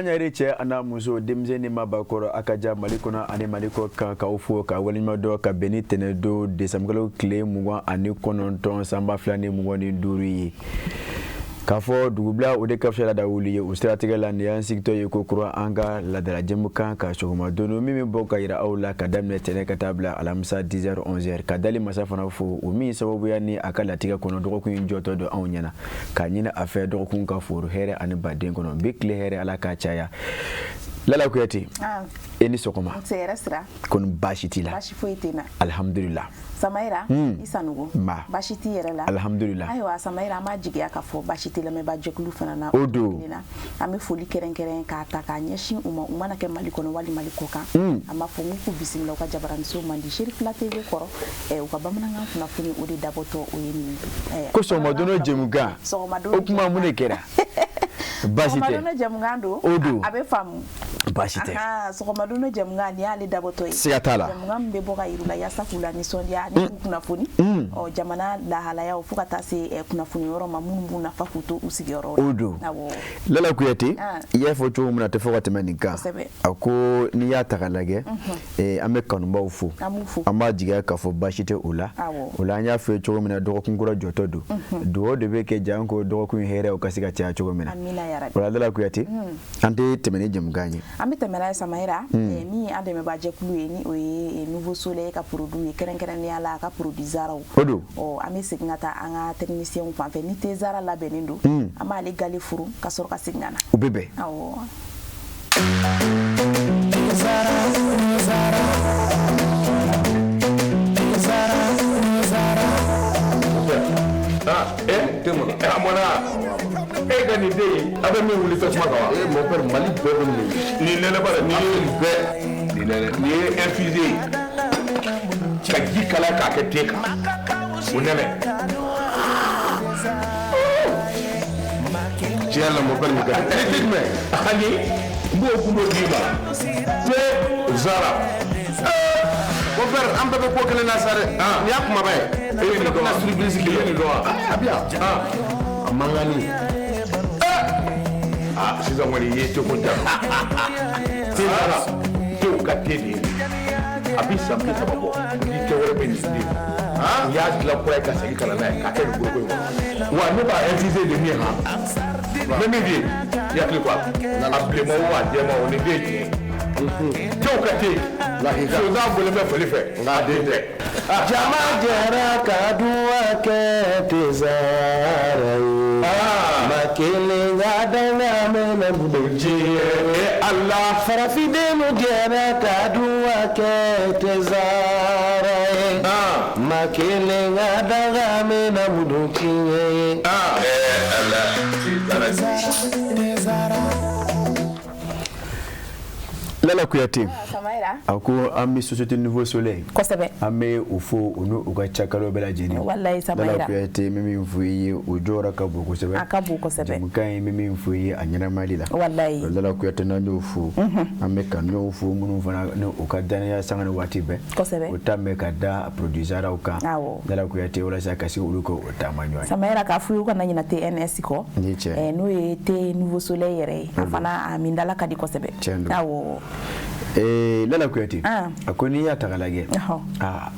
Maɲare cɛ a n'a muso, denmisɛn ni maabakɔrɔ, a ka ja Mali kɔnɔ ani Mali kɔ kan, k'aw fo ka waleɲuman dɔn ka bɛn ni tɛnɛn don desanburukalo tile 29 san 2025 ye. K'a fɔ dugubila o de ka fisa laada wuli ye. O siratigɛ la, nin y'an sigitɔ ye ko kura an ka laadala jɛmukan ka sɔgɔma don min bɛ bɔ ka yira aw la ka daminɛ tɛnɛn ka taa bila alamisa 10h 11h. Ka dali masa fana fo, o min sababuya ni a ka latigɛ kɔnɔ dɔgɔkun in jɔtɔ don anw ɲɛna, k'a ɲini a fɛ dɔgɔkun ka foro hɛrɛ ani baden kɔnɔ, bi tile hɛrɛ Ala k'a caya. Lala Kuyate, e ni sɔgɔma. Kɔni baasi t'i la? Baasi foyi tɛ n na. Alihamudulila. Samayira, i Sanogo. Nba. Baasi t'i yɛrɛ la? Alihamudulila. Ayiwa Samayira, an b'a jigiya k'a fɔ baasi tɛ lamɛnbaa jɛkulu fana na. O don. An bɛ foli kɛrɛnkɛrɛn k'a ta k'a ɲɛsin u ma, u mana kɛ Mali kɔnɔ wali Mali kɔ kan. An b'a fɔ k'u bisimila u ka jabaraniso mandi Seri Fila TV kɔrɔ, u ka bamanankan kunnafoni o de dabɔtɔ o ye nin ye. Ko sɔgɔmadon jɛmukan. Sɔgɔmadon. O kuma mun de kɛra? Baasi tɛ. Sɔgɔmadon jɛmukan don. O don. A bɛ faamu. Baasi tɛ. Sɔgɔmadon jɛmukan nin y'ale dabɔtɔ ye. Siga t'a la. Jɛmukan min bɛ bɔ ka yir'u la yaasa k'u la nisɔndiya ni k'u kunnafoni. Ɔ jamana lahalayaw fo ka taa se kunnafoni yɔrɔ ma minnu b'u nafa k'u to u sigiyɔrɔ la. O don. Awɔ. Lala Kuyate, i y'a fɔ cogo min na a tɛ fɔ ka tɛmɛ nin kan. Kosɛbɛ. A ko n'i y'a ta k'a lajɛ, an bɛ kanubaw fo. An b'u fo. An b'a jigiya k'a fɔ baasi tɛ u la. Awɔ. O la an y'a fɔ ye cogo min na dɔgɔkun kura jɔtɔ don. Dugawu de bɛ kɛ janko dɔgɔkun hɛrɛw ka se ka caya cogo min na. Amina yarabi. O la Lala Kuyate, an tɛ tɛmɛ ni jɛmukan ye. An bɛ tɛmɛ n'a ye Samayira, min ye an dɛmɛbaa jɛkulu ye ni o ye Nouveau Soleil ka produit ye, kɛrɛnkɛrɛnnenya la a ka produit Zaraw. O don. Ɔ an bɛ segin ka taa an ka technicien fan fɛ ni thé Zara labɛnnen don, an b'ale gale furu ka sɔrɔ ka segin ka na. O bɛ bɛn. Awɔ. A mɔna e ka nin den in, a bɛ min wuli tasuma kan wa? Eh mon père, Mali bɛɛ bɛ nin Nin nɛnɛ bara nin ye bɛɛ. Nin nɛnɛ nin ye infusé ye ka ji kalaya k'a kɛ te kan, o nɛnɛ. Tiɲɛ la mon père, nin ka di. Ani te jumɛn? Ani n b'o gundo d'i ma, te Zara. Mon père, an bɛɛ bɛ ko kelen na sa dɛ. Nin y'a kumaba ye. E ye nin dɔn wa? Surprise E ye nin dɔn wa? A bi yan. A mankanni. Ah, sisan kɔni i ye teko ja. Te Zara, tew ka te de ye. A bi san 30 bɔ, ni te wɛrɛ bɛ nin den. N y'a dilan kura ye ka segin ka na n'a ye k'a kɛ nin foroko in kɔnɔ. Wa ne b'a infusé de min han. N bɛ min f'i ye, i hakili to a la. A bilenman o a jɛman o, nin den ye tiɲɛ ye. Tew ka te. Lahika. Sonsan bɔlen bɛ fali fɛ, nka a den tɛ. Jama jɛra ka duwa kɛ te Zara ye. Ma kelen ka danga mɛnɛ bolo Diɲɛ Ala. Farafindenw jɛra ka duwa kɛ te Zara ye. Ma kelen ka danga mɛnɛ bolo tiɲɛ ye. Ala. Te Zara. Lala Kuyate, Samayira. A ko an bɛ société Nouveau Soleil. Kosɛbɛ. An bɛ u fo u n'u ka cakɛlaw bɛɛ lajɛlen. Walayi Samayira. Lala Kuyate, n bɛ min fɔ i ye, o jɔyɔrɔ ka bon kosɛbɛ. A ka bon kosɛbɛ. Jɛmukan in, n bɛ min fɔ i ye a ɲɛnamayali la. Walayi. Lala Kuyate, n'an y'o fo, an bɛ kanuɲɔgɔnw fo minnu fana ni u ka danaya sanga ni waati bɛɛ. Kosɛbɛ. O ta bɛ ka da produit Zaraw kan. Awɔ. Lala Kuyate, walasa ka se olu ka o taama ɲɔgɔn ye. Samayira, k'a f'u ye u kana ɲinɛ TNS kɔ. Ni cɛ. N'o ye thé Nouveau Soleil yɛrɛ ye. A fana a mindala ka di kosɛbɛ. Tiɲɛ don. Awɔ. Lala Kuyate, a ko n'i y'a ta k'a lajɛ, aa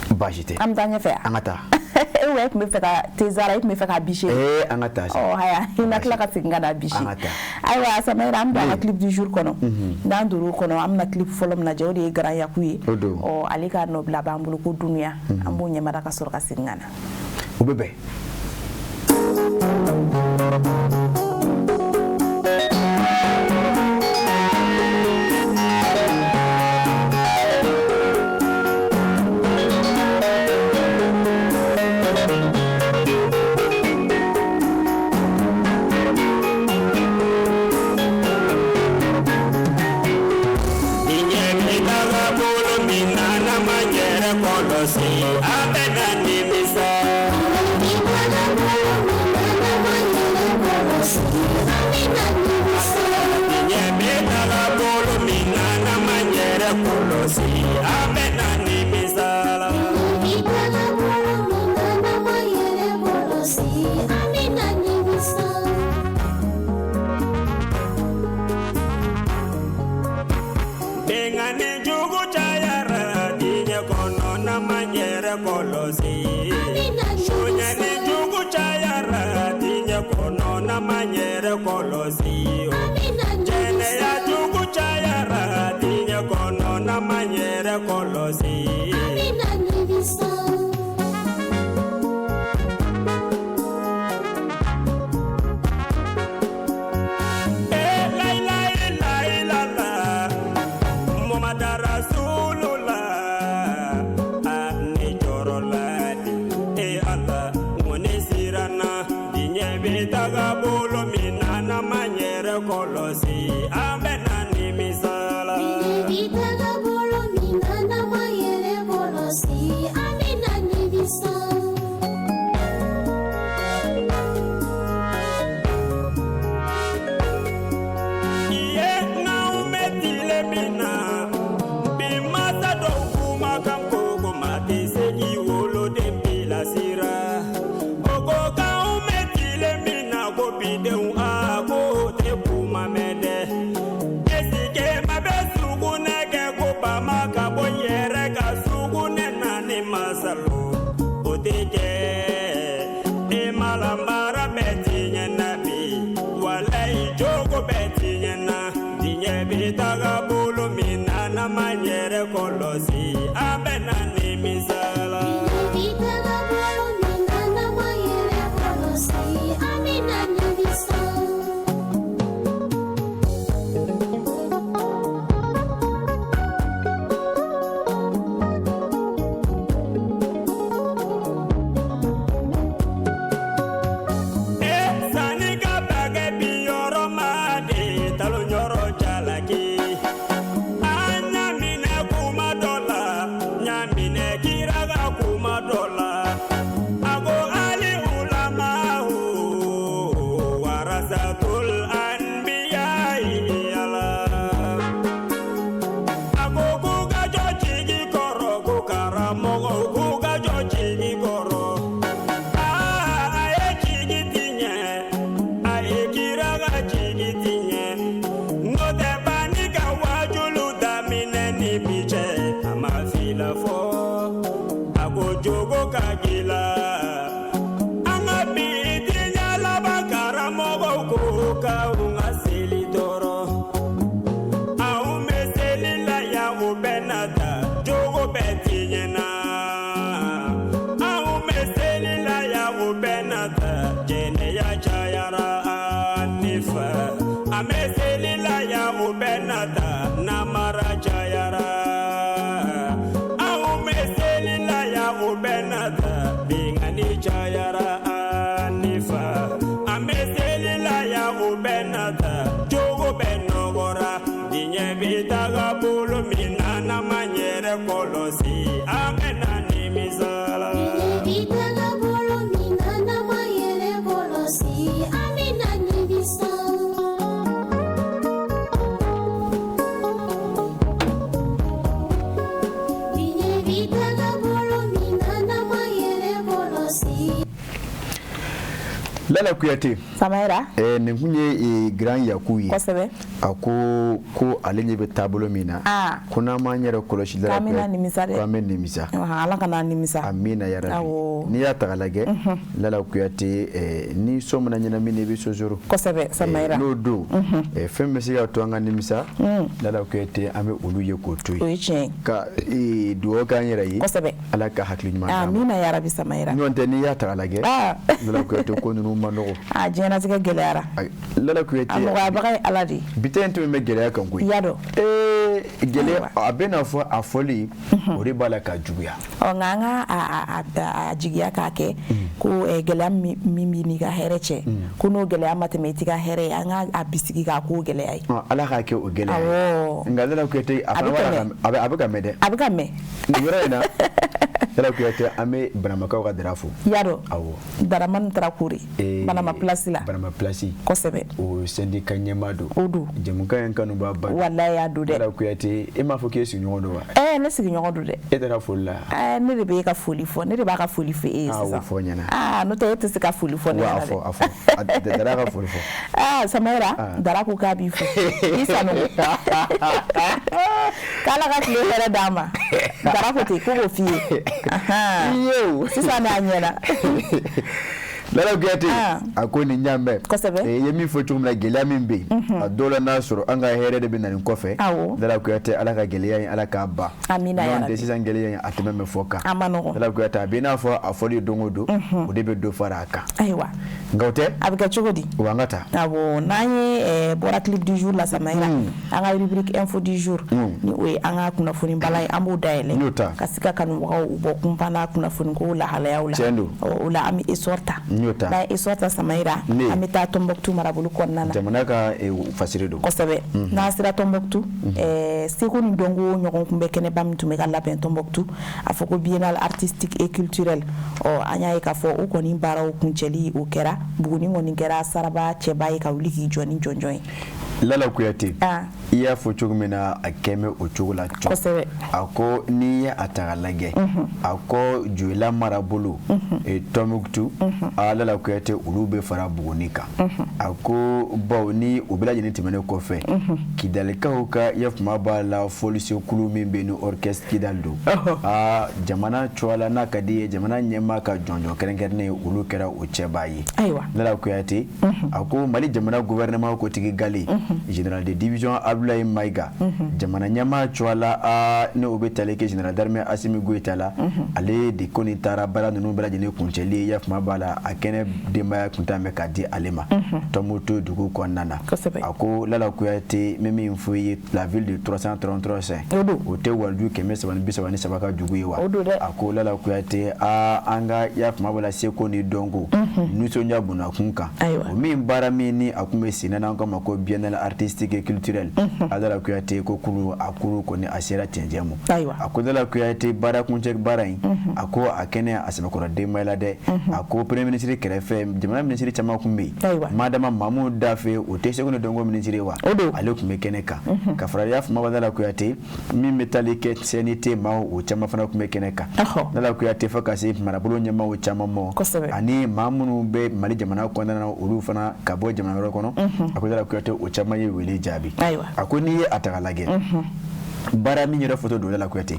baasi tɛ. An bɛ taa ɲɛfɛ. An ka taa. E yɛrɛ tun bɛ fɛ ka thé Zara, i tun bɛ fɛ k'a bise. Ee an ka taa sa. Ɔ haya, i na tila ka segin ka na bise. An ka taa. Ayiwa Samayira, an bɛ don an ka clip du jour kɔnɔ. N'an donn'o kɔnɔ, an bɛna clip fɔlɔ min lajɛ, o de ye Grand Yaku ye. O don. Ɔ ale ka nɔbila b'an bolo ko Dunuya. An b'o ɲɛmada ka sɔrɔ ka segin ka na. O bɛ bɛn. yɛrɛ kɔlɔsi. Sonyali jugu cayara diɲɛ kɔnɔ n'an m'an yɛrɛ kɔlɔsi. Jɛnɛya jugu cayara diɲɛ kɔnɔ n'an m'an yɛrɛ kɔlɔsi. Lala Kuyate. Samaira. Nin kun ye Grand Yaku ye. Kosɛbɛ. A ko ale ɲɛ bɛ taabolo min na. Ko n'an m'an yɛrɛ kɔlɔsi Lala Kuyate. K'an bɛna nimisa dɛ. K'an bɛ nimisa. Ala kana nimisa. Amina yarabi. Awɔ. N'i y'a ta k'a lajɛ. Lala Kuyate ni so mana ɲɛnamini i bɛ sosoro. Kosɛbɛ Samaira. N'o don. Fɛn bɛ se ka to an ka nimisa. Lala Kuyate an bɛ olu ye k'o to yen. O ye tiɲɛ ye. Ka dugawu k'an yɛrɛ ye. Kosɛbɛ. Ala ka hakili ɲuman d'an ma. Amina yarabi Samaira. N'o tɛ n'i y'a ta k'a lajɛ. Lala Kuyate ko ninnu ma nɔgɔ. A diɲɛlatigɛ gɛlɛyara. Lala Kuyate. A nɔgɔyabaga ye Ala de ye. Bi ta in tun bɛ gɛlɛya kan koyi. I y'a dɔn. Gɛlɛya a bɛ n'a fɔ a fɔli o de b'a la ka juguya. Ɔ nka an ka a jigiya k'a kɛ ko gɛlɛya min b'i n'i ka hɛrɛ cɛ ko n'o gɛlɛya ma tɛmɛ i t'i ka hɛrɛ ye an ka a bisigi k'a k'o gɛlɛya ye. Ala k'a kɛ o gɛlɛya ye. Awɔ. Nka Lala Kuyate a fana b'a la a bɛ ka mɛn dɛ. A bɛ ka mɛn. Nin yɔrɔ in na Lala Kuyate an bɛ Banamakaw ka dara fo. I y'a dɔn. Awɔ. Daramani Tarakore. Banama place la. Banama place. Kosɛbɛ. O syndicat ɲɛmaa don. O don. Jɛmukan in kanuba ba. Walayi, a don dɛ. Lala Kuyate, e m'a fɔ k'e sigiɲɔgɔn don wa? Ɛɛ, ne sigiɲɔgɔn don dɛ. E taara foli la? Ɛɛ, ne de bɛ e ka foli fɔ, ne de b'a ka foli fɔ e ye Ah, sisan. o fɔ ɲɛna. Aa, n'o tɛ e tɛ se ka foli fɔ ne Wa a ɲɛna fɔ dɛ. a fɔ. Dara ka foli fɔ. Aa, Samayira, Dara ko k'a b'i fo i Sanogo, k'Ala ka tile hɛrɛ d'a ma. Dara ko ten ko k'o f'i ye. Ahan. Iyew. Sisan de a ɲɛna. Lala Kuyate, Ah. a ko nin ɲan bɛɛ. Kosɛbɛ. I ye min fɔ cogo min na, gɛlɛya min bɛ yen, a dɔw la n'a sɔrɔ an ka hɛrɛ de bɛ na nin kɔfɛ. Awɔ. Lala Kuyate, Ala ka gɛlɛya in, Ala k'a ban. Amina ya N'o tɛ Rabi. sisan gɛlɛya in a tɛmɛ bɛ fɔ kan. A ma nɔgɔn. Lala Kuyate, a bɛ i n'a fɔ a fɔli don o don, o de bɛ dɔ fara a kan. Ayiwa. Nka o tɛ. A bɛ kɛ cogo di? Wa an ka taa. Awɔ, n'an ye bɔra clip du jour la, Samayira, an ka rubrique info du jour, ni o ye an ka kunnafoni bala ye, an b'o dayɛlɛ N y'o ta. ka se ka kanubagaw u bɔ kunpan na kunnafoni ko lahalayaw la. Tiɲɛ don. Ɔ, o la an bɛ essor ta. N y'o ta. N'an ye essor ta, Samayira, Ne. an bɛ taa Tɔnbɔkutu marabolo kɔnɔna na. Jamana ka fasiri don. Kosɛbɛ. N'an sera Tɔnbɔkutu, seko ni dɔnko ɲɔgɔn kunbɛ kɛnɛba min tun bɛ ka labɛn Tɔnbɔkutu, a fɔ ko biennale artistique et culturelle, ɔ, an y'a ye k'a fɔ o kɔni baaraw kuncɛli o kɛra Buguni kɔni kɛra saraba cɛba ye ka wuli k'i jɔ ni jɔnjɔn ye. Lala Kuyate, Ah. i y'a fɔ cogo min na, a kɛn bɛ o cogo la cɔ. Kosɛbɛ. A ko n'i ye a ta k'a lajɛ, a ko Joyila marabolo, Tɔnbukutu, a Lala Kuyate, olu bɛ fara Buguni kan. A ko bawo ni o bɛɛ lajɛlen tɛmɛnen kɔfɛ, Kidalikaw ka yafama b'a la, fɔlisekulu min bɛ yen ni orchestre Kidali don, aa, jamana cogoya la n'a ka di ye, jamana ɲɛmaa ka jɔnjɔn kɛrɛnkɛrɛnnen, olu kɛra o cɛbaa ye. Ayiwa. Lala Kuyate, a ko Mali jamana gouvernement kotigi gale, général de division Abdoulaye Maïga, jamana ɲɛmaa cogoya la, a ne o bɛ tali kɛ général d'armée Assimi Goïta la, ale de kɔni taara baara ninnu bɛɛ lajɛlen kuncɛli yafama b'a la, a kɛnɛ denbaya tun t'a mɛn k'a di ale ma Tɔnbukutu dugu kɔnɔna na. Kosɛbɛ. A ko Lala Kuyate, n bɛ min fɔ i ye, la ville de 333 saints, O don. o tɛ waliju 333 ka dugu ye wa? O don dɛ. A ko Lala Kuyate, aa, an ka yafama b'a la, seko ni dɔnko nisɔndiya bonnakun kan. Ayiwa. O min baara min ni a kun bɛ sen na, n'an k'a ma ko biennale artistique et culturelle, Lala Kuyate ko kulu a kulu kɔni a sera cɛncɛn ma. Ayiwa. A ko Lala Kuyate, baara kuncɛ baara in, a ko a kɛnɛ a sɛbɛkɔrɔ denbaya la dɛ. A ko premier ministre kɛrɛfɛ, jamana ministre caman kun bɛ yen. Ayiwa. Madama Mamu Dafe, o tɛ seko ni dɔnko ministre ye wa? O don. Ale tun bɛ kɛnɛ kan ka fara yafama Lala Kuyate min bɛ tali kɛ CNT maaw, o caman fana tun bɛ kɛnɛ kan. Lala Kuyate, fo ka se marabolo ɲɛmaaw caman ma, Kosɛbɛ. ani maa minnu bɛ Mali jamana kɔnɔna na, olu fana ka bɔ jamana wɛrɛ kɔnɔ, a ko Lala Kuyate, o caman ye wele jaabi. Ayiwa. A ko n'i ye a ta k'a lajɛ, baara min yɛrɛ foto don Lala Kuyate,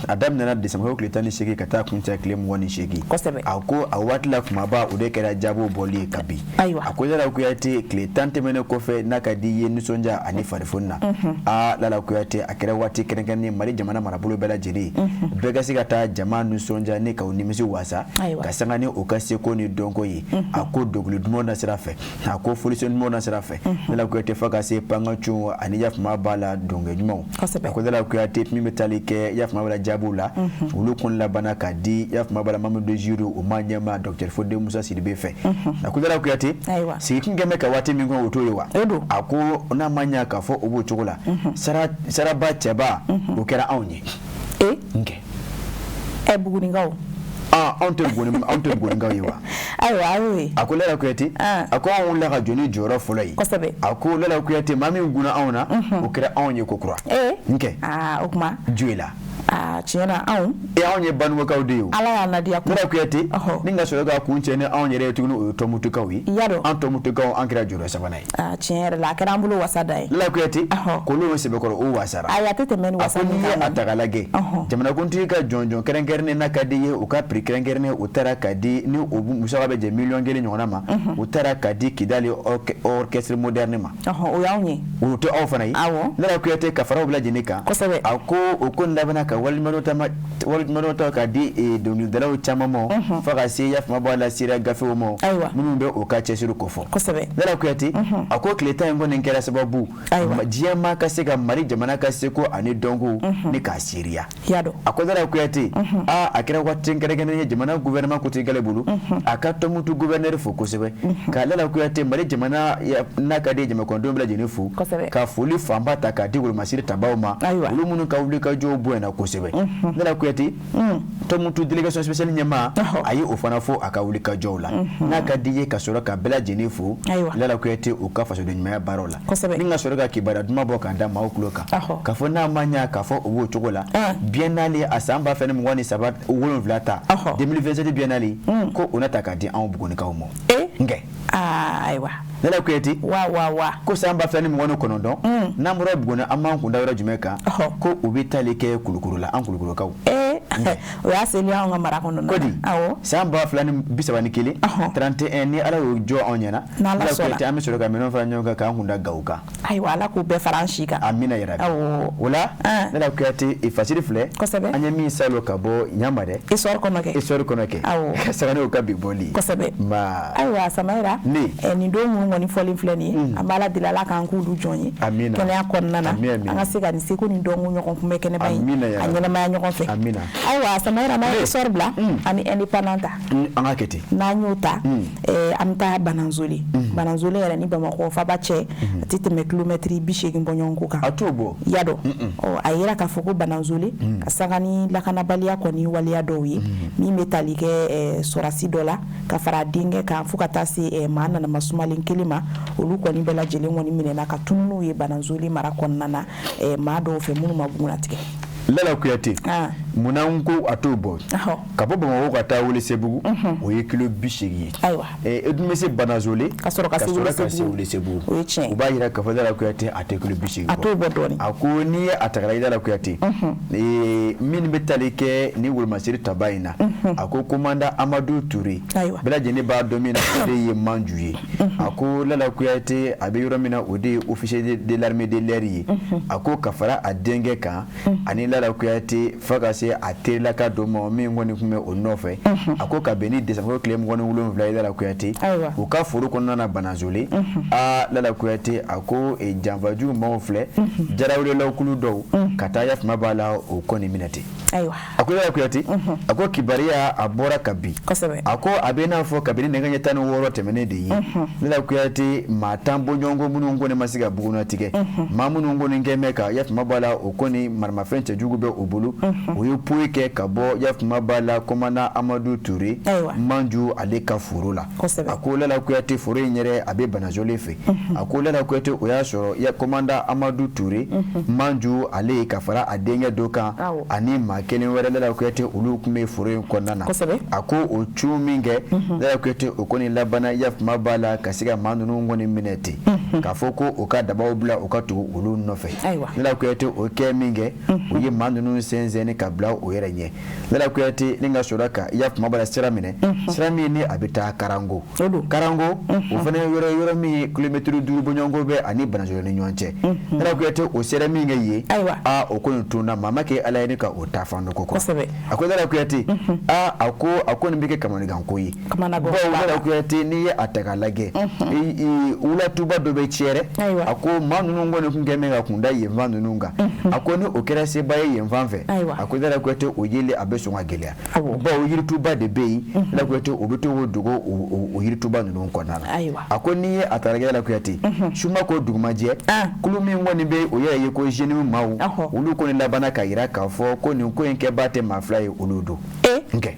a daminɛna décembre tile 18 ka taa kuncɛ tile 28. Kosɛbɛ. A ko a waati la kumaba, o de kɛra jaabiw bɔli ye ka bin. Ayiwa. A ko Lala Kuyate, tile 10 tɛmɛnen kɔfɛ, n'a ka di i ye nisɔndiya ani farifoni na, aa, Lala Kuyate, a kɛra waati kɛrɛnkɛrɛnnen Mali jamana marabolo bɛɛ lajɛlen, bɛɛ ka se ka taa jama nisɔndiya ni k'u nimisi wasa Ayiwa. ka sanga ni o ka seko ni dɔnko ye. A ko dɔnkili dumanw na sira fɛ, a ko fɔlisen dumanw na sira fɛ, Lala Kuyate, fo ka se pankacun ani yafama b'a la dɔnkɛ ɲumanw. Kosɛbɛ. A ko Lala Kuyate, min bɛ tali kɛ yafama b'a la jaabiw la, olu kɔni labanna ka di yafama b'a la membre de jury o maa ɲɛmaa docteur Fode Musa Sidibe fɛ. A ko Lala Kuyate, Ayiwa. sigikun kɛn bɛ ka waati min kɔnɔ, o t'o ye wa? O don. A ko n'a ma ɲɛ k'a fɔ o b'o cogo la, saraba cɛba, o kɛra anw ye. E. N kɛ. Ɛ, Bugunikaw. Ah, anw tɛ Buguni, anw tɛ Bugunikaw ye wa? Ayiwa, a y'o ye. A ko Lala Kuyate, Ah. a ko anw wulila ka jɔ ni jɔyɔrɔ fɔlɔ ye. Kosɛbɛ. A ko Lala Kuyate, maa min gunna anw na, o kɛra anw ye ko kura. Ee. N kɛ. Aa, o kuma. Joyila. Aa, tiɲɛ na anw. E, anw ye Banukokaw de ye o. Ala y'an ladiya ko. Lala Kuyate, Ɔhɔ. ni ka sɔrɔ ka kun cɛ ni anw yɛrɛ ye tuguni, o ye Tɔnbukutukaw ye. I y'a dɔn. An Tɔnbukutukaw, an kɛra jɔyɔrɔ sabanan ye. Aa, tiɲɛ yɛrɛ la, a kɛra an bolo wasa da ye. Lala Kuyate, Ɔhɔ. k'olu sɛbɛkɔrɔ o wasara. Ayi, a tɛ tɛmɛ ni A wasa ko min n'i ye kan a ta k'a lajɛ, Ɔhɔ. jamanakuntigi ka jɔnjɔn kɛrɛnkɛrɛnnen n'a ka di ye, u ka prix kɛrɛnkɛrɛnnen, o taara ka di ni o musaka bɛ jɛ miliyɔn 1 ɲɔgɔnna ma, o taara ka di Kidali orchestre moderne ma. Ɔhɔn, o y'anw ye. O tɛ aw fana ye? Awɔ. Lala Kuyate, ka fara o bɛɛ lajɛlen kan, Kosɛbɛ. a ko o ko nin labanna ka walimadɔ ta ka di dɔnkilidalaw caman ma, fo ka se yafama b'a la sira gafew ma, Ayiwa. minnu bɛ o ka cɛsiri kofɔ. Kosɛbɛ. Lala Kuyate, a ko tile 10 in kɔni kɛra sababu Ayiwa. diɲɛ maa ka se ka Mali jamana ka seko ani dɔnko ni k'a seereya. I y'a dɔn. A ko Lala Kuyate, aa, a kɛra waati kɛrɛnkɛrɛnnen ye jamana gouvernement kuntigi bolo, a ka Tɔnbukutu gouverneur fo kosɛbɛ, ka Lala Kuyate Mali jamana n'a ka di jamanakɔnɔdenw bɛɛ lajɛlen fo, Kosɛbɛ. ka foli fanba ta k'a di wolomasiri tabaw ma, Ayiwa. olu minnu ka wuli ka jɔw bonyana kosɛbɛ. kosɛbɛ. Lala Kuyate, Tɔnbukutu délégation spéciale ɲɛmaa, a ye o fana fɔ a ka wulikajɔw la. N'a ka di ye ka sɔrɔ ka bɛɛ lajɛlen fo, Lala Kuyate, u ka fasoden ɲumanya baaraw la, ni ka sɔrɔ ka kibaruya duman bɔ k'a da maaw tulo kan, k'a fɔ n'a ma ɲɛ k'a fɔ o b'o cogo la, biennale a san 2023 7 ta, 2027 biennale, ko o na ta k'a di anw Bugunikaw ma. Nkɛ. Ayiwa. Lala Kuyate. Wa wa wa. Ko san 2029, n'an bɔra Buguni, an b'an kun da yɔrɔ jumɛn kan? Ko u bɛ taali kɛ Kulukoro la, an Kulukorokaw. O y'a seli anw ka mara kɔnɔ. Ko di? Awɔ. San 2031, 31, ni Ala y'o jɔ anw ɲɛna. N'Ala sɔnna. Kuyate, an bɛ sɔrɔ ka minɛnw fara ɲɔgɔn kan k'an kun da Gawo kan. Ayiwa, Ala k'u bɛɛ fara an si kan. Amina yarabi. Awɔ. O la, Lala Kuyate, fasiri filɛ. Kosɛbɛ. An ye min salo ka bɔ ɲama dɛ. Histoire kɔnɔ kɛ. Histoire kɔnɔ kɛ. Awɔ. Ka sanga n'o ka bi bɔli ye. Kosɛbɛ. Nba. Ayiwa Samayira. Ne. Nin don minnu kɔni fɔlen filɛ nin ye, an b'Ala deli, Ala k'an k'olu jɔn ye. Amina. Kɛnɛya kɔnɔna na. Ami, ami. An ka se ka nin seko ni dɔnko ɲɔgɔn kunbɛ kɛnɛba in. Amina A yarabi. ɲɛnamaya ɲɔgɔn fɛ. Amina. Ayiwa Samayira, n'an ye histoire bila, an bɛ indépendant ta. An ka kɛ ten. N'an y'o ta, an bɛ taa Bananzole. Bananzole yɛrɛ ni Bamakɔ faba cɛ, a tɛ tɛmɛ kilomɛtiri 80 bɔɲɔgɔnko kan. A t'o bɔ. Ya dɔn. Ɔ, a yira k'a fɔ ko Bananzole ka sanga ni lakanabaliya kɔni waleya dɔw ye, min bɛ tali kɛ sɔrɔdasi dɔ la ka fara a denkɛ kan fo ka taa se maa nanama sumalen kelen ma, olu kɔni bɛɛ lajɛlen kɔni minɛna ka tunu n'u ye Bananzole mara kɔnɔna na, maa dɔw fɛ minnu ma bugunnatigɛ. Lala Kuyate, munna n ko a t'o bɔ? Ka bɔ Bamakɔ ka taa Welesebugu, o ye kilo 80 ye. Ayiwa. E dun bɛ se Bananzole ka sɔrɔ ka se Welesebugu. O ye tiɲɛ ye. U b'a jira k'a fɔ Lala Kuyate, a tɛ kilo 80 bɔ. A t'o bɔ dɔɔnin. A ko n'i ye a ta k'a lajɛ, Lala Kuyate, min bɛ tali kɛ ni wolomasiri taba in na, a ko commandant Amadu Ture, Ayiwa. bɛɛ lajɛlen b'a dɔn min na, o de ye Manju ye. A ko Lala Kuyate, a bɛ yɔrɔ min na, o de ye officier de l'armée de l'air ye. A ko ka fara a denkɛ kan ani Lala Kuyate, fo ka se a terilaka dɔ ma min kɔni tun bɛ o nɔfɛ. A ko ka bɛn ni décembre tile 27 ye, Lala Kuyate, u ka foro kɔnɔna na Bananzole, aa Lala Kuyate, a ko janfajugu maaw filɛ, jarawelelakulu dɔw ka taa yafama b'a la, o kɔni minɛ ten. Ayiwa. A ko Lala Kuyate, a ko kibaruya a bɔra ka bin. Kosɛbɛ. A ko a bɛ n'a fɔ kabini nɛgɛ ɲɛ 16 tɛmɛnen de ye, Lala Kuyate, maa 10 bɔɲɔgɔnko minnu kɔni ma se ka bugunnatigɛ, maa minnu kɔni kɛ mɛn ka yafama b'a la, o kɔni maramafɛn cɛjugu bɛ o bolo, o ye poyi kɛ ka bɔ yafama b'a la commandant Amadu Ture Manju ale ka foro la. A ko Lala Kuyate, foro in yɛrɛ a bɛ Bananzole fɛ. A ko Lala Kuyate, o y'a sɔrɔ commandant Amadu Ture Manju ale ka fara a denkɛ dɔ kan ani maa kelen wɛrɛ, Lala Kuyate, olu tun bɛ foro in kɔnɔna na. A ko o cu min kɛ, Lala Kuyate, o kɔni labanna yafama b'a la ka se ka maa ninnu kɔni minɛ ten, k'a fɔ ko o ka dabaw bila u ka tugu olu nɔfɛ. Lala Kuyate, o kɛ min kɛ, u ye maa ninnu sɛnsɛnni ka bila o yɛrɛ ɲɛ. Lala Kuyate, ni ka sɔrɔ ka yafama b'a la sira minɛ, sira min ni a bɛ taa Karango. Karango o fana ye yɔrɔ min ye kilomɛtiri 5 bɔɲɔgɔnko bɛ ani Bananzole ni ɲɔgɔn cɛ. Lala Kuyate, o sera min kɛ yen, aa o kɔni tunna, maa ma kɛ Ala ye ni ka o ta fan dɔ ko kɔrɔ. A ko Lala Kuyate, aa a ko nin bɛ kɛ kamanaganko ye. Bawo Lala Kuyate, n'i ye a ta k'a lajɛ, wulatuba dɔ bɛ Cɛrɛ. A ko maa ninnu kɔni tun kɛ mɛ ka kun da yen fan ninnu kan. A ko ni o kɛra seba ye yen fan fɛ, a ko Lala Kuyate, o yeli a bɛ sɔn ka gɛlɛya. Bawo yirituba de bɛ yen, Lala Kuyate, o bɛ to k'o dogo o yirituba ninnu kɔnɔna na. A ko n'i ye a ta k'a lajɛ, Lala Kuyate, suma ko dugumajɛ, kulu min kɔni bɛ o yɛrɛ ye ko JNIM maaw, olu kɔni labanna ka yira k'a fɔ ko nin ko in kɛbaa tɛ maa fila ye, olu don. Nkɛ.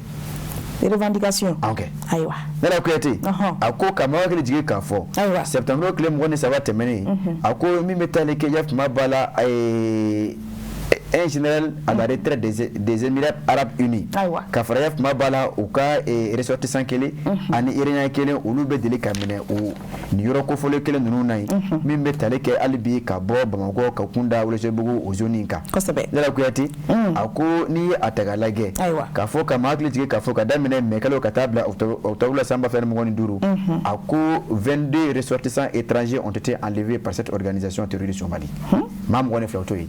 Revendication. Ok. Ayiwa. Lala Kuyate, a ko ka maaw hakili jigin k'a fɔ, septembre tile 23 tɛmɛnen, a ko min bɛ taali kɛ yafama b'a la, un général à la retraite des Émirats arabes unis, ka fara yafama b'a la u ka ressortissant kelen ani iranien kelen, olu bɛ deli ka minɛ o nin yɔrɔ kofɔlen kelen ninnu na yen, min bɛ tali kɛ hali bi ka bɔ Bamakɔ ka kun da Welesebugu o zone in kan. Kosɛbɛ. Lala Kuyate, a ko n'i ye a ta k'a lajɛ, k'a fɔ ka maa hakili jigin k'a fɔ ka daminɛ mai kalo ka taa bila octobre la san 2025, a ko 22 ressortissants étrangers ont été enlevés par cette organisation terroriste au Mali. Maa 22 o t'o ye.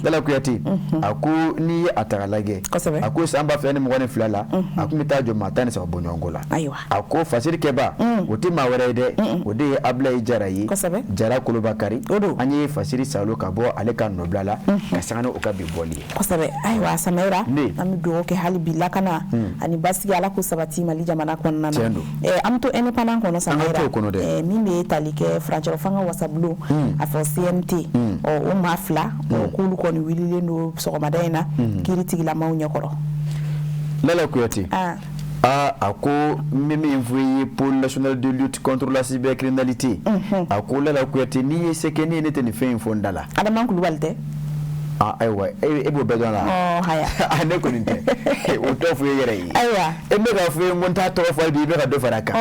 Lala Kuyate, a ko n'i ye a ta k'a lajɛ, a ko san 2022 la, a tun bɛ taa jɔ maa 13 bɔɲɔgɔnko la. A ko fasiri kɛba, o tɛ maa wɛrɛ ye dɛ, o de ye Abulayi Jara ye, Jara Kolobakari. An ye fasiri salo ka bɔ ale ka nɔbila la ka sanga ni o ka bi bɔli ye. Kosɛbɛ. Ayiwa Samayira, an bɛ dugawu kɛ hali bi lakana ani basigi, Ala k'o sabati Mali jamana kɔnɔna na. An bɛ to indépendant kɔnɔ Samayira, min bɛ tali kɛ furancɛrɔ fanga wasabulon, a fɔ CNT, o maa fila k'olu kɔni wililen don sɔgɔmada in na kiiritigilamaw ɲɛkɔrɔ. Lala Kuyate, aa, a ko n bɛ min fɔ i ye, Pôle national de lutte contre la cybercriminalité, a ko Lala Kuyate, n'i ye se kɛ ne ye, ne tɛ nin fɛn in fɔ n da la. Adama Kulubali tɛ? Ah, ayiwa, e b'o bɛɛ dɔn a la. Ɔ haya. Ah, ne kɔni tɛ o tɔ fɔ e yɛrɛ ye. Ayiwa. E bɛ k'a fɔ ye ko n t'a tɔgɔ fɔ bi, i bɛ ka dɔ fara a kan. Ɔ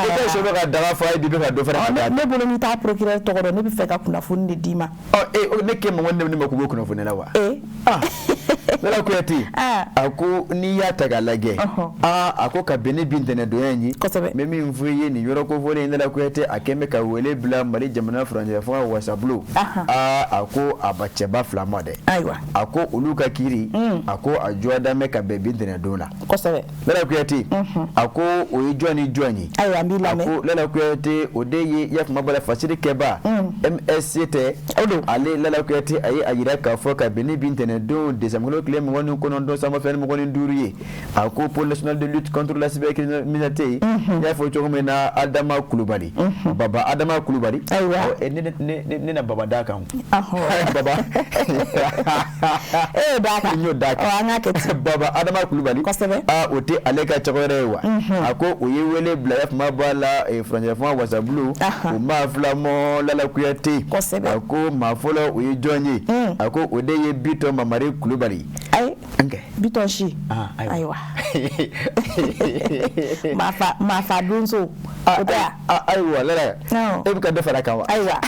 e tɛ sɔ bɛ ka daga fɔ a ye bi, i bɛ ka dɔ fara a kan. Ne bolo, n'i t'a procureur tɔgɔ dɔn, ne bɛ fɛ ka kunnafoni de d'i ma. Ɔ, e ne k'e ma ko ne ma ko b'o kunnafoni la wa? E. Ah, Lala Kuyate, a ko n'i y'a ta k'a lajɛ, aa, a ko ka bɛn ni bi ntɛnɛndonya in ye, Kosɛbɛ. N bɛ min fɔ i ye nin yɔrɔ kofɔlen in, Lala Kuyate, a kɛn bɛ ka wele bila Mali jamana furancɛ fanga wasabulon, aa, a ko a ba cɛba fila ma dɛ. Ayiwa. A ko olu ka kiiri, a ko a jɔ bɛ ka bɛn bi ntɛnɛndon la. Lala Kuyate, a ko o ye jɔn ni jɔn ye? Ayiwa, an b'i A lamɛn. ko Lala Kuyate, o de ye yafama bɔra fasiri kɛba MSC tɛ. O don. Ale Lala Kuyate, a ye a yira k'a fɔ ka bɛn ni bi ntɛnɛndon décembre tile 29 san 2025 ye, a ko Pôle national de lutte contre la cybercriminalité, n y'a fɔ cogo min na, Adama Kulubali, Baba Adama Kulubali. Ayiwa. Ɔ, ne na Baba d'a kan. Ahɔ. Baba. E y'o d'a kan. N y'o d'a kan. Ɔ, an k'a kɛ ten. Baba Adama Kulubali. Kosɛbɛ. Aa, o tɛ ale ka cɛkɔrɔba ye wa? A ko o ye wele bila yafama b'a la furancɛ fanga wasabulon o maa fila mɔ, Lala Kuyate. Kosɛbɛ. A ko maa fɔlɔ, o ye jɔn ye? A ko o de ye Bitɔn Mamari Kulubali. Ayi. Nkɛ. Bitɔn si. Ah, ayiwa. Ayiwa. Maafa maafa donso. O tɛ wa? Ah, ayiwa Lala. Awɔ. E bɛ ka dɔ fara a kan wa? Ayiwa.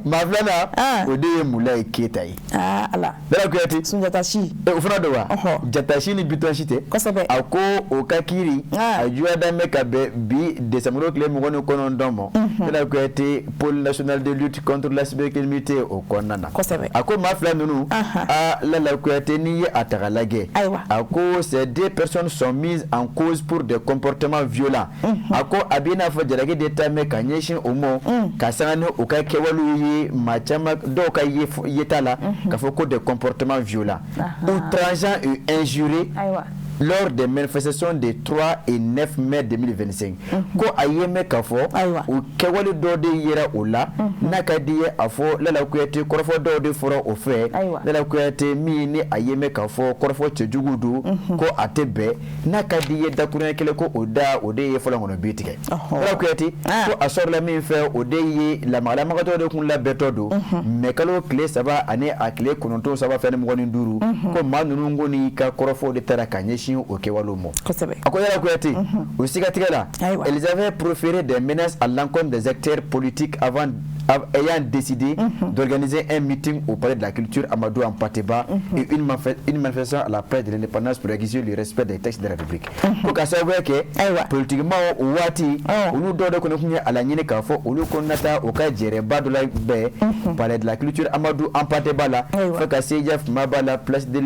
Maa filanan, o de ye Mulayi Keyita ye. Aa Ala. Lala Kuyate. Sunjata si. O fana don wa? Ɔhɔ. Jatasi ni Bitɔn si tɛ. Kosɛbɛ. A ko o ka kiiri, a juguya dan bɛ ka bɛn bi décembre tile 29 ma. Lala Kuyate, Pôle national de lutte contre la cybercriminalité o kɔnɔna na. Kosɛbɛ. A ko maa fila ninnu, aa, Lala Kuyate, n'i ye a ta k'a lajɛ. Ayiwa. A ko ces deux personnes sont mises en cause pour des comportements violents. A ko a b'i n'a fɔ jalaki de ta mɛn ka ɲɛsin o ma, ka sanga ni u ka kɛwalew ye, maa caman dɔw ka yeta la k'a fɔ ko des comportements violents, outrageants et injurieux Ayiwa. lors des manifestations des 3 et 9 mai 2025. Ko a ye mɛn k'a fɔ o kɛwale dɔw de yera o la, n'a ka di ye a fɔ Lala Kuyate, kɔrɔfɔ dɔw de fɔra o fɛ, Lala Kuyate, min ni a ye mɛn k'a fɔ kɔrɔfɔ cɛjugu don, ko a tɛ bɛn, n'a ka di ye dakuruɲɛ kelen ko o da, o de ye fɔlɔ kɔnɔ bi tigɛ. Lala Kuyate ko a sɔrɔla min fɛ, o de ye lamagalamagatɔ de kun labɛntɔ don mɛ kalo tile 3 ani a tile 9 san 2025, ko maa ninnu kɔni ka kɔrɔfɔw de taara ka ɲɛsin o kɛwalew ma. Kosɛbɛ. A ko Yala Kuyate, o sigatigɛ la, elles avaient proféré des menaces à l'encontre des acteurs politiques avant ayant décidé d'organiser un meeting au palais de la culture Amadou Hampâté Bâ et une manifestation à la place de l'indépendance pour exiger le respect des textes de la République. Ko ka sababuya kɛ politiquement o waati, olu dɔw de kɔni tun ye a laɲini k'a fɔ olu ko na taa u ka jɛrɛba dɔ la bɛn palais de la culture Amadou Hampâté Bâ la, fo ka se Yafuma ba la, place de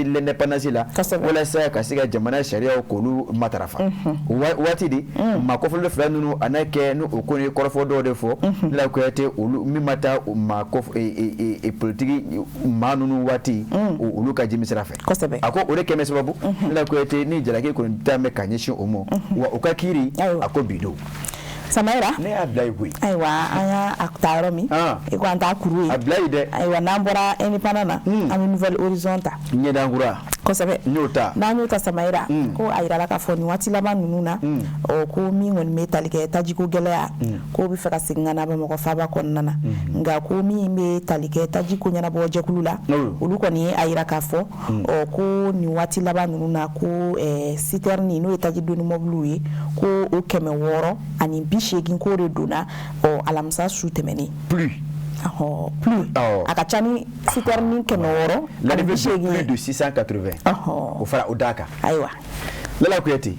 l'indépendance la, walasa ka se ka jamana sariyaw k'olu matarafa. O waati de maa kɔfɔlen fila ninnu a n'a kɛ ni o ko ni kɔrɔfɔ dɔw de fɔ, Lala Kuyate, olu min ma taa maa kɔf politiki maa ninnu waati olu ka jimi sira fɛ. Kosɛbɛ. A ko o de kɛmɛ sababu, Lala Kuyate, ni jalaki kɔni taa mɛn ka ɲɛsin o ma, wa o ka kiiri, a ko bi don. Samayira. Ne y'a bila yen koyi. Ayiwa, an y'a ta yɔrɔ min, i ko an t'a kuru ye. A bila yen dɛ. Ayiwa, n'an bɔra indépendant na, an bɛ Nouvel Horizon ta. Ɲɛdankura. Kosɛbɛ. N y'o ta. N'an y'o ta Samayira, ko a yirala k'a fɔ nin waati laban ninnu na, ɔ, ko min kɔni bɛ tali kɛ tajiko gɛlɛya, k'o bɛ fɛ ka segin ka na Bamakɔ faaba kɔnɔna na. Nka ko min bɛ tali kɛ tajiko ɲɛnabɔ jɛkulu la, olu kɔni ye a yira k'a fɔ, ɔ, ko nin waati laban ninnu na, ko citerne, n'o ye taji donni mɔbiliw ye, ko o 680 k'o de donna, ɔ, alamisa su tɛmɛnen. Plus. Ɔhɔ, plus. A ka ca ni citerne 680 L'arrivée ye. de plus de 680. O fara o d'a kan. Ayiwa. Lala Kuyate,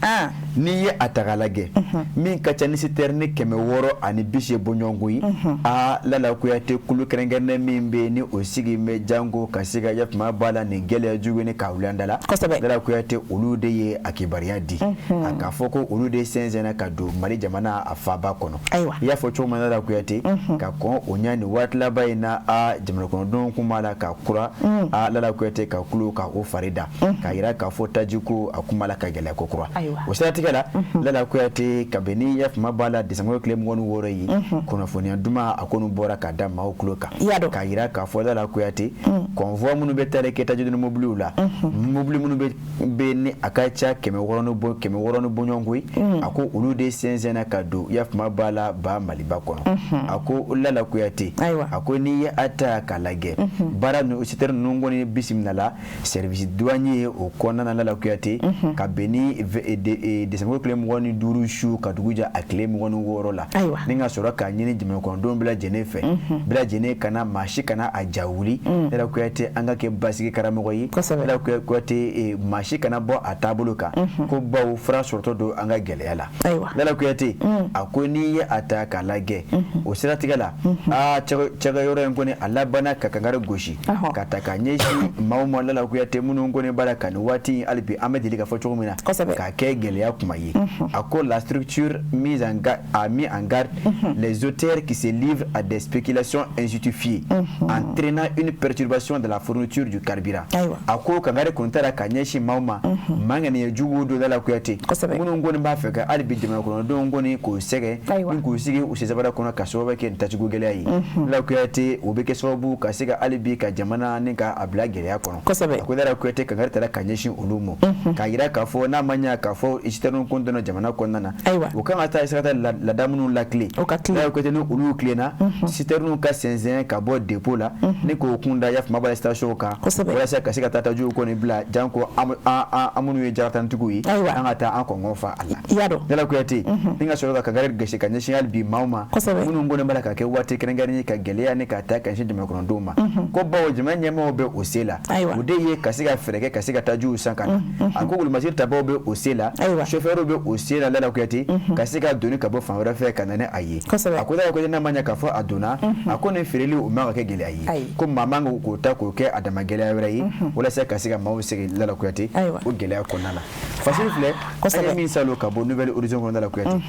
n'i ye a ta k'a lajɛ, min ka ca ni citerne 680 bɔɲɔgɔnko ye, aa, Lala Kuyate, kulu kɛrɛnkɛrɛnnen min bɛ yen ni o sigi bɛ jango ka se ka yafama b'a la nin gɛlɛya jugu ni k'a wuli an da la. Kosɛbɛ. Lala Kuyate, olu de ye a kibaruya di, a k'a fɔ ko olu de sɛnsɛnna ka don Mali jamana a faaba kɔnɔ. Ayiwa. I y'a fɔ cogo min na, Lala Kuyate, ka kɔn o ɲɛ nin waati laban in na, a jamana kɔnɔdenw kun b'a la ka kura, a Lala Kuyate, ka kulo ka o fari da, k'a yira k'a fɔ tajiko a kuma la ka gɛlɛya ko kura. Ayiwa. O siratigɛ siratigɛ la, Lala Kuyate, kabini yafama b'a la, décembre tile 26 ye, kunnafoniya duman a kɔni bɔra ka da maaw tulo kan, k'a yira k'a fɔ, Lala Kuyate, convoi minnu bɛ taali kɛ tajidoni mobiliw la, mobili minnu bɛ ni a ka ca 600 ni bɔ 600 ni bɔɲɔgɔnko ye, a ko olu de sɛnsɛnna ka don yafama b'a la ba Maliba kɔnɔ. A ko Lala Kuyate, a ko n'i ye a ta k'a lajɛ, baara ninnu, citerne ninnu kɔni bisimila la service douanier o kɔnɔna na, Lala Kuyate, ka bɛn ni décembre tile 25 su ka dugu jɛ a tile 26 la, ni ka sɔrɔ k'a ɲini jamana kɔnɔdenw bɛɛ lajɛlen fɛ, bɛɛ lajɛlen kana, maa si kana a ja wuli. Lala Kuyate, an ka kɛ basigi karamɔgɔ ye. Lala Kuyate, maa si kana bɔ a taabolo kan, ko bawo fura sɔrɔtɔ don an ka gɛlɛya la. Lala Kuyate, a ko n'i ye a ta k'a lajɛ, o siratigɛ la, aa, cɛkɛ yɔrɔ in kɔni a labanna ka kankari gosi ka ta ka ɲɛsin maaw ma, Lala Kuyate, minnu kɔni b'a la ka nin waati in, hali bi an bɛ deli ka fɔ cogo min na, k'a kɛ gɛlɛya kuma ye. A ko la structure mise en garde, a mis en garde les auteurs qui se livrent à des spéculations injustifiées entraînant une perturbation de la fourniture du carburant. A ko kankari kun taara ka ɲɛsin maaw ma, maa ŋaniya jugu don, Lala Kuyate, minnu kɔni b'a fɛ ka hali bi jamana kɔnɔdenw kɔni k'u sɛgɛn ni k'u sigi u sensabara kɔnɔ ka sababu kɛ nin tacogo gɛlɛya ye. Lala Kuyate, o bɛ kɛ sababu ka se ka hali bi ka jamana ni ka a bila gɛlɛya kɔnɔ. A ko Lala Kuyate, kankari taara ka ɲɛsin olu ma, k'a yira k'a fɔ n'a ma ɲɛ k'a fɔ citerne kun donna jamana kɔnɔna na, u kan ka taa se ka taa lada minnu lakile. Lala Kuyate, ni olu tilenna, citerne ka sɛnsɛn ka bɔ dépôt la ni k'o kun da yafama b'a station kan, walasa ka se ka taa tajiw kɔni bila, janko an minnu ye jaratantigiw ye, an ka taa an kɔngɔ fa a la. Lala Kuyate, ni ka sɔrɔ ka kankari gɛsi ka ɲɛsin hali bi maaw ma minnu kɔni b'a la ka kɛ waati kɛrɛnkɛrɛnnen ye ka gɛlɛya ni ka taa ka ɲɛsin jamana kɔnɔdenw ma, ko bawo jamana ɲɛmaaw bɛ o se la, o de ye ka se ka fɛɛrɛ kɛ ka se ka tajiw san ka na. A ko wolomasiri tabaw bɛ o se la, chauffeur bɛ o se la, Lala Kuyate, ka se ka doni ka bɔ fan wɛrɛ fɛ ka na ni a ye. A ko Lala Kuyate, n'a ma ɲɛ k'a fɔ a donna, a ko nin feereli o man ka kɛ gɛlɛya ye, ko maa man k'o ta k'o kɛ a dama gɛlɛya wɛrɛ ye, walasa ka se ka maaw segin, Lala Kuyate, o gɛlɛya kɔnɔna la. Fasiri filɛ an ye min salo ka bɔ Nouvel Horizon kɔnɔna la, Kuyate.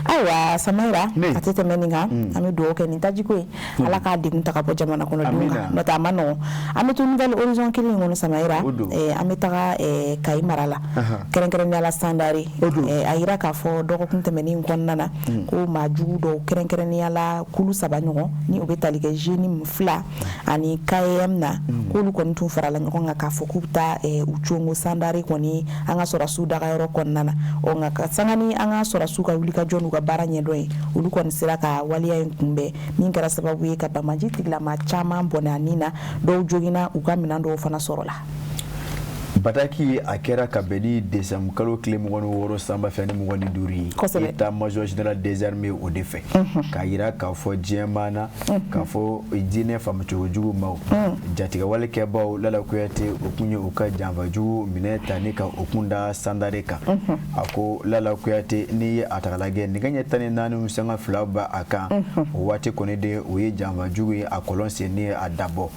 Ayiwa Samayira, a tɛ tɛmɛ nin kan. An bɛ dugawu kɛ nin tajiko ye, Ala k'a degun ta ka bɔ jamana kɔnɔdenw kan, n'o tɛ a ma nɔgɔn. An bɛ to Nouvel Horizon kelen in kɔnɔ, Samayira, an bɛ taga Kayi mara la, kɛrɛnkɛrɛnnenya la Sandare. A yira k'a fɔ dɔgɔkun tɛmɛnen kɔnɔna na ko maa jugu dɔw, kɛrɛnkɛrɛnnenya la kulu saba ɲɔgɔn ni o bɛ tali kɛ JNIM fila ani KM na, k'olu kɔni tun farala ɲɔgɔn kan k'a fɔ k'u bɛ taa u congo Sandare kɔni an ka sɔrɔdasiw dagayɔrɔ kɔnɔna na. Ɔ nka ka sanga ni an ka sɔrɔdasiw ka wulikajɔ n'u ka baara ɲɛdɔn ye, olu kɔni sera ka waleya in kunbɛn, min kɛra sababu ye ka banbaanci tigilama caman bɔnɛ a ni na, dɔw joginna, u ka minɛn dɔw fana sɔrɔla. Bataki a kɛra ka bɛn ni décembre kalo tile 26 san 2025 ye, état major général des armées o de fɛ k'a yira k'a fɔ diɲɛ maana k'a fɔ diinɛ faamucogo jugu maaw, jatigɛwale kɛbaw, Lala Kuyate, o kun ye u ka janfajugu minɛ ta ni ka o kun da Sandare kan. A ko Lala Kuyate, n'i ye a ta k'a lajɛ, nɛgɛ ɲɛ 14.02 b'a a kan, o waati kɔni de o ye janfajugu ye, a kɔlɔn senni a dabɔ.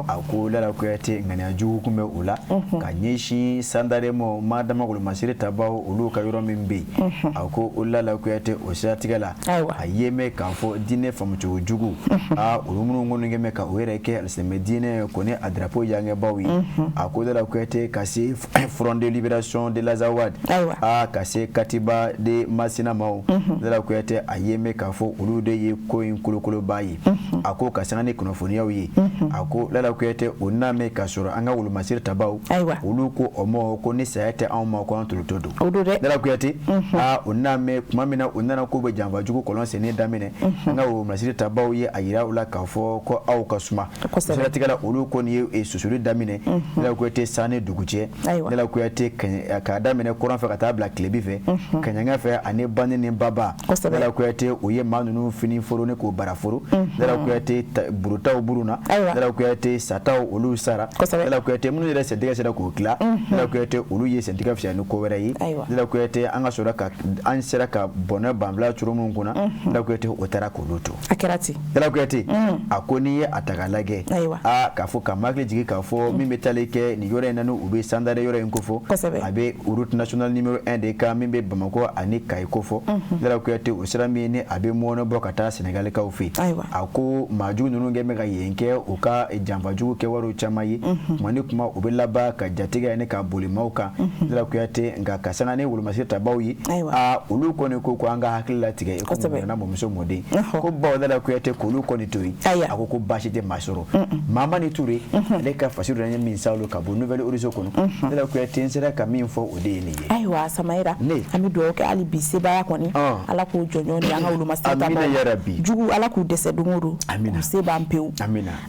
A ko Lala Kuyate, ŋaniya jugu kun bɛ o la ka ɲɛsin Sandare ma, maa dama wolomasiri tabaw olu ka yɔrɔ min bɛ yen. A ko o Lala Kuyate, o siratigɛ la, a ye mɛn k'a fɔ diinɛ faamucogo jugu aa, olu minnu kɔni kɛ mɛn ka o yɛrɛ kɛ alisilamɛ diinɛ kɔni a drapeau yankɛbaw ye. A ko Lala Kuyate, ka se Front de libération de l'Azawad, aa, ka se Katiba de Masina maaw, Lala Kuyate, a ye mɛn k'a fɔ olu de ye ko in kolokoloba ye. A ko ka sanga ni kunnafoniyaw ye, a ko Lala Kuyate, o n'a mɛn k'a sɔrɔ an ka wolomasiri tabaw, olu ko o ma ko ni saya tɛ anw ma ko an tolotɔ don. Lala Kuyate, aa, o n'a mɛn tuma min na o nana k'u bɛ janfajugu kɔlɔn senni daminɛ, an ka wolomasiri tabaw ye a yira u la k'a fɔ ko aw ka suma. Siratigɛ la, olu kɔni ye susuli daminɛ, Lala Kuyate, san ni dugu cɛ, Lala Kuyate, k'a daminɛ kɔrɔn fɛ ka taa bila tilebi fɛ, kaɲanga fɛ ani bani ni baba. Lala Kuyate, o ye maa ninnu fini foro ni k'o bara foro. Lala Kuyate, burutaw buruna. Lala Kuyate, sataw olu sara. Lala Kuyate, minnu yɛrɛ sentigɛ sera k'o tila, Lala Kuyate, olu ye sentigɛ fisaya ni ko wɛrɛ ye. Lala Kuyate, an ka sɔrɔ ka an sera ka bɔnɛ banfula turu minnu kunna, Lala Kuyate, o taara k'olu to. A kɛra ten. Lala Kuyate, a ko n'i ye a ta k'a lajɛ, aa, k'a fɔ ka makili jigin k'a fɔ min bɛ taali kɛ nin yɔrɔ in na, ni u bɛ Sandare yɔrɔ in kofɔ, a bɛ route nationale numéro 1 de kan min bɛ Bamakɔ ani Kayi kofɔ. Lala Kuyate, o sira min ni a bɛ mɔnɛ bɔ ka taa Sɛnɛgalikaw fɛ yen, a ko maajugu ninnu kɛ bɛ ka yen kɛ u ka janfajugu kɛwalew caman ye. Tuma ni tuma u bɛ laban ka jatigɛ jatigɛ ni ka boli maaw kan Lala Kuyate. Nka ka sanga ni wolomasiri tabaw ye, aa, olu kɔni ko an ka hakili latigɛ i ko nana mɔmuso mɔden ko baw Lala Kuyate k'olu kɔni to yen. A ko ko baasi tɛ maa sɔrɔ. Mamani Ture, ale ka fasiri dɔ ye min salo ka bɔ Nouvel Horizon kɔnɔ, Lala Kuyate, n sera ka min fɔ, o de ye nin ye. Ayiwa Samayira, an bɛ dugawu kɛ hali bi, sebaaya kɔni, Ala k'o jɔnjɔn di an ka wolomasiri tabaw. Jugu, Ala k'u dɛsɛ don o don, k'u se ban pewu.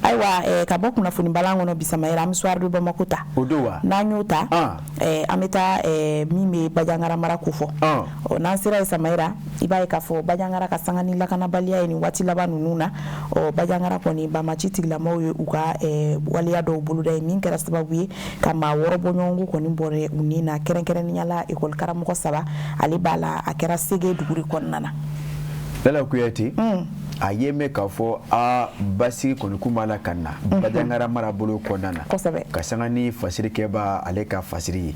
Ayiwa, ka bɔ kunnafoni balan kɔnɔ bi, Samayira, an bɛ Soir de Bamako ta. O don wa? N'an y'o ta, an bɛ taa min bɛ Bandiagara mara ko fɔ. Ɔ, n'an sera yen, Samayira, i b'a ye k'a fɔ Bandiagara ka sanga ni lakanabaliya ye nin waati laban ninnu na, ɔ, Bandiagara kɔni, banbaanci tigilamaw ye u ka waleya dɔw boloda ye min kɛra sababu ye ka maa 6 bɔɲɔgɔnko kɔni bɔnɛ u ni na, kɛrɛnkɛrɛnnenya la ekɔli karamɔgɔ 3 ale b'a la. A kɛra Sege dugu de kɔnɔna na. Lala Kuyate, a ye mɛn k'a fɔ a basigi kɔni kun b'a la ka na Bandiagara marabolo kɔnɔna na, ka sanga ni fasirikɛba ale ka fasiri ye.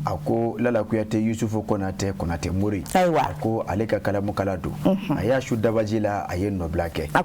A ko Lala Kuyate, Yusufu Konatɛ, Konatɛ Mori, a ko ale ka kalamukala don, a y'a su dabaji la, a ye nɔbila kɛ. A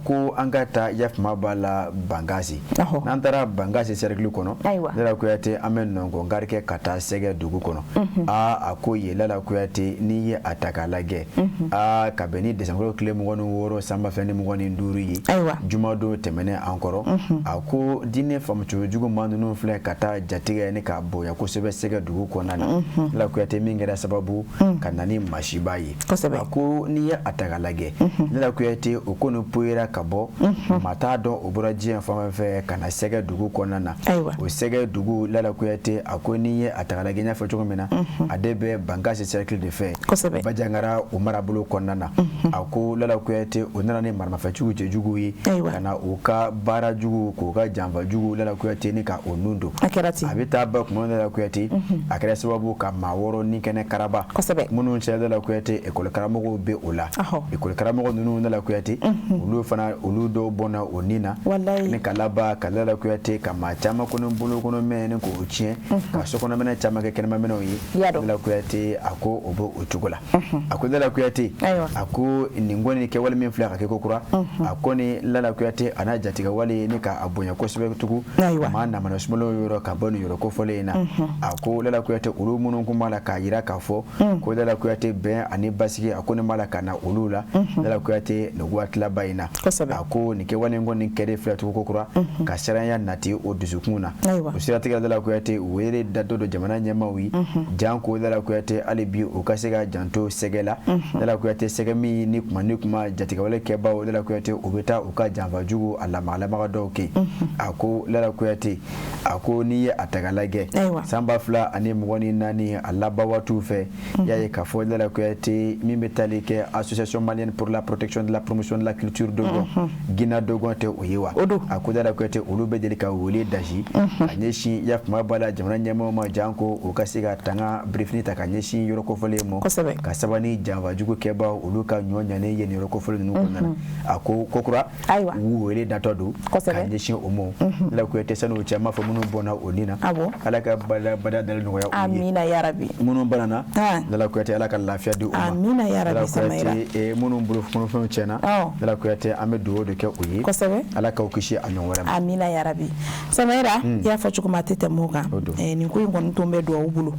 ko an ka taa yafama b'a la Bangasi. N'an taara Bangasi cercle kɔnɔ, Lala Kuyate, an bɛ nɔngɔn gari kɛ ka taa Sɛgɛ dugu kɔnɔ. Aa, a ko yen, Lala Kuyate, n'i ye a ta k'a lajɛ, aa, ka bɛn ni desanburu tile 26 san 2025 ye, jumadon tɛmɛnen an kɔrɔ, a ko diinɛ faamucogo jugu maa ninnu filɛ ka taa jatigɛ ni ka bonya kosɛbɛ Sɛgɛ dugu kɔnɔna na, Lala Kuyate, min kɛra sababu ka na ni masiba ye. A ko n'i ye a ta k'a lajɛ, Lala Kuyate, o ko nin poyera ka bɔ, maa t'a dɔn o bɔra diɲɛ fan fɛ ka na Sɛgɛ dugu kɔnɔna na. O Sɛgɛ dugu, Lala Kuyate, a ko n'i ye a ta k'a lajɛ, n y'a fɔ cogo min na, a de bɛ Bankasi cercle de fɛ Bandiagara o marabolo kɔnɔna na. A ko Lala Kuyate, o nana ni maramafɛnjugu cɛjugu ye ka na u ka baara jugu k'u ka janfa jugu, Lala Kuyate, ni ka o nun don. A bɛ taa ba kuma, Lala Kuyate, a kɛra sababu ka maa 6 ni kɛnɛ karaba, minnu cɛ, Lala Kuyate, ekɔli karamɔgɔw bɛ o la. Ekɔli karamɔgɔ ninnu, Lala Kuyate, olu fana, olu dɔw bɔnna o ni na ni ka laban ka Lala Kuyate ka maa caman kɔni bolo kɔnɔ mɛn ni k'o tiɲɛ, ka sokɔnɔminɛ caman kɛ kɛnɛmaminɛw ye. Lala Kuyate, a ko o bɛ o cogo la. A ko Lala Kuyate, a ko nin kɔni kɛwale min filɛ ka kɛ ko kura, a ko ni Lala Kuyate a n'a jatigɛ wale ni k'a bonya kosɛbɛ tugun, maa namana sumalo yɔrɔ ka bɔ nin yɔrɔ kofɔlen in na. A ko Lala Kuyate, olu minnu kun b'a la k'a yira k'a fɔ ko Lala Kuyate, bɛn ani basigi, a ko nin b'a la ka na olu la, Lala Kuyate, nin waati laban in na, a ko nin kɛwale in kɔni kɛlen filɛ tugun ko kura ka siranya nati o dusukun na. O siratigɛ la, Lala Kuyate, wele da dɔ don jamana ɲɛmaaw ye, janko Lala Kuyate, hali bi u ka se ka janto Sɛgɛ la. Lala Kuyate, Sɛgɛ min ni kuma jatigɛwale kɛbaw, Lala Kuyate, u bɛ taa u ka janfa jugu a lamagalamaga dɔw kɛ. A ko Lala Kuyate, a ko n'i ye a ta k'a lajɛ, san 2024 a laban waatiw fɛ, y'a ye k'a fɔ Lala Kuyate, min bɛ tali kɛ Association malienne pour la protection de la promotion de la culture dogon, Gina Dogon tɛ o ye wa? A ko Lala Kuyate, olu bɛ deli ka wele dasi ka ɲɛsin yafama b'a la jamana ɲɛmaaw ma, janko u ka se ka tanga birifini ta ka ɲɛsin yɔrɔ kofɔlen ma, ka sabali janfa jugu kɛbaw olu ka ɲɔ ɲanen ye nin yɔrɔ kofɔlen ninnu kɔnɔna na. A ko kokura u wele datɔ don ka ɲɛsin o ma. Lala Kuyate, sani o cɛ, an b'a fɔ minnu bɔnna o ni na, Ala ka bada dali nɔgɔya u ye. Amina yarabi. Minnu banana, Lala Kuyate, Ala ka lafiya di u ma. Amina yarabi. Samayira, minnu bolo kɔnɔfɛnw tiɲɛna, Lala Kuyate, an bɛ dugawu de kɛ u ye, Ala k'aw kisi a ɲɔgɔn wɛrɛ ma. Amina yarabi. Samayira, i y'a fɔ cogo min, a tɛ tɛmɛ o kan. Nin ko in kɔni to bɛ dugawu bolo.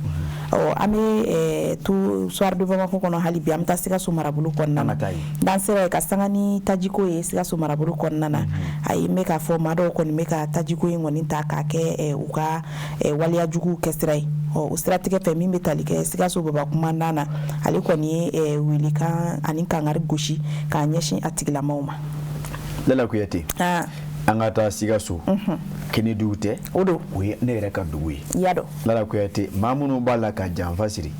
Ɔ, an bɛ to Soir de Bamako kɔnɔ hali bi, an bɛ taa Sikaso marabolo kɔnɔna na. N'an sera yen, ka sanga ni tajiko ye Sikaso marabolo kɔnɔna na, ayi, n bɛ k'a fɔ maa dɔw kɔni bɛ ka tajiko in kɔni ta k'a kɛ u ka waleya juguw kɛsira ye. Ɔ, o siratigɛ fɛ, min bɛ tali kɛ Sikaso baba kumandan na, ale kɔni ye welekan ani kangari gosi k'a ɲɛsin a tigilamaw ma. Lala Kuyate, an ka taa Sikaso. Kini dugu tɛ? O don. O ye ne yɛrɛ ka dugu ye. I y'a dɔn. Lala Kuyate, maa minnu b'a la ka janfa siri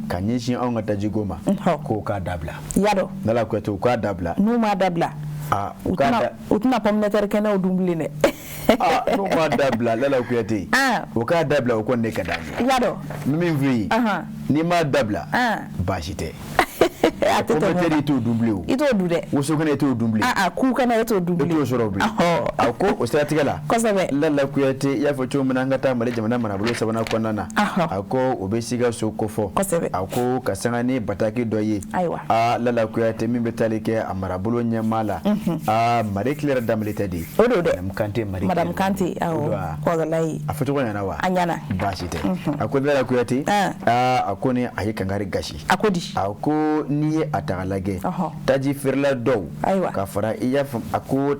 ka ɲɛsin anw ka tajiko ma, k'o k'a dabila. I y'a dɔn. Lala Kuyate, u k'a dabila. N'u m'a dabila, u tɛna pomme de terre kɛnɛw dun bilen dɛ. N'u m'a dabila, Lala Kuyate, u k'a dabila, o kɔni ne ka d'an ye. I y'a dɔn. N bɛ min f'i ye, n'i m'a dabila, baasi tɛ. A tɛ tɛmɛ i t'o dun bilen o. I t'o dun dɛ. Woso kɛnɛ i t'o dun bilen. Aa ku kɛnɛ e t'o dun bilen. I t'o sɔrɔ bilen. A ko o siratigɛ la. Kosɛbɛ. Lala Kuyate i y'a fɔ cogo min na an ka taa Mali jamana marabolo sabanan kɔnɔna na. A ko o bɛ Sikaso kofɔ. Kosɛbɛ. A ko ka sanga ni bataki dɔ ye. Ayiwa. Aa Lala Kuyate min bɛ taali kɛ a marabolo ɲɛmaa la. Aa Marie Claire Dembele tɛ de. O don dɛ. Madame Kante Marie. Madame Kante awɔ. Walayi. A fɔcogo ɲɛna wa? A ɲɛna. Baasi tɛ. A ko Lala Kuyate. Aa a ko ni a ye kangari gasi. A ko di? A ko n'i ye a ta k'a lajɛ. Taji feerela dɔw. Ayiwa. Ka fara i y'a faamu a ko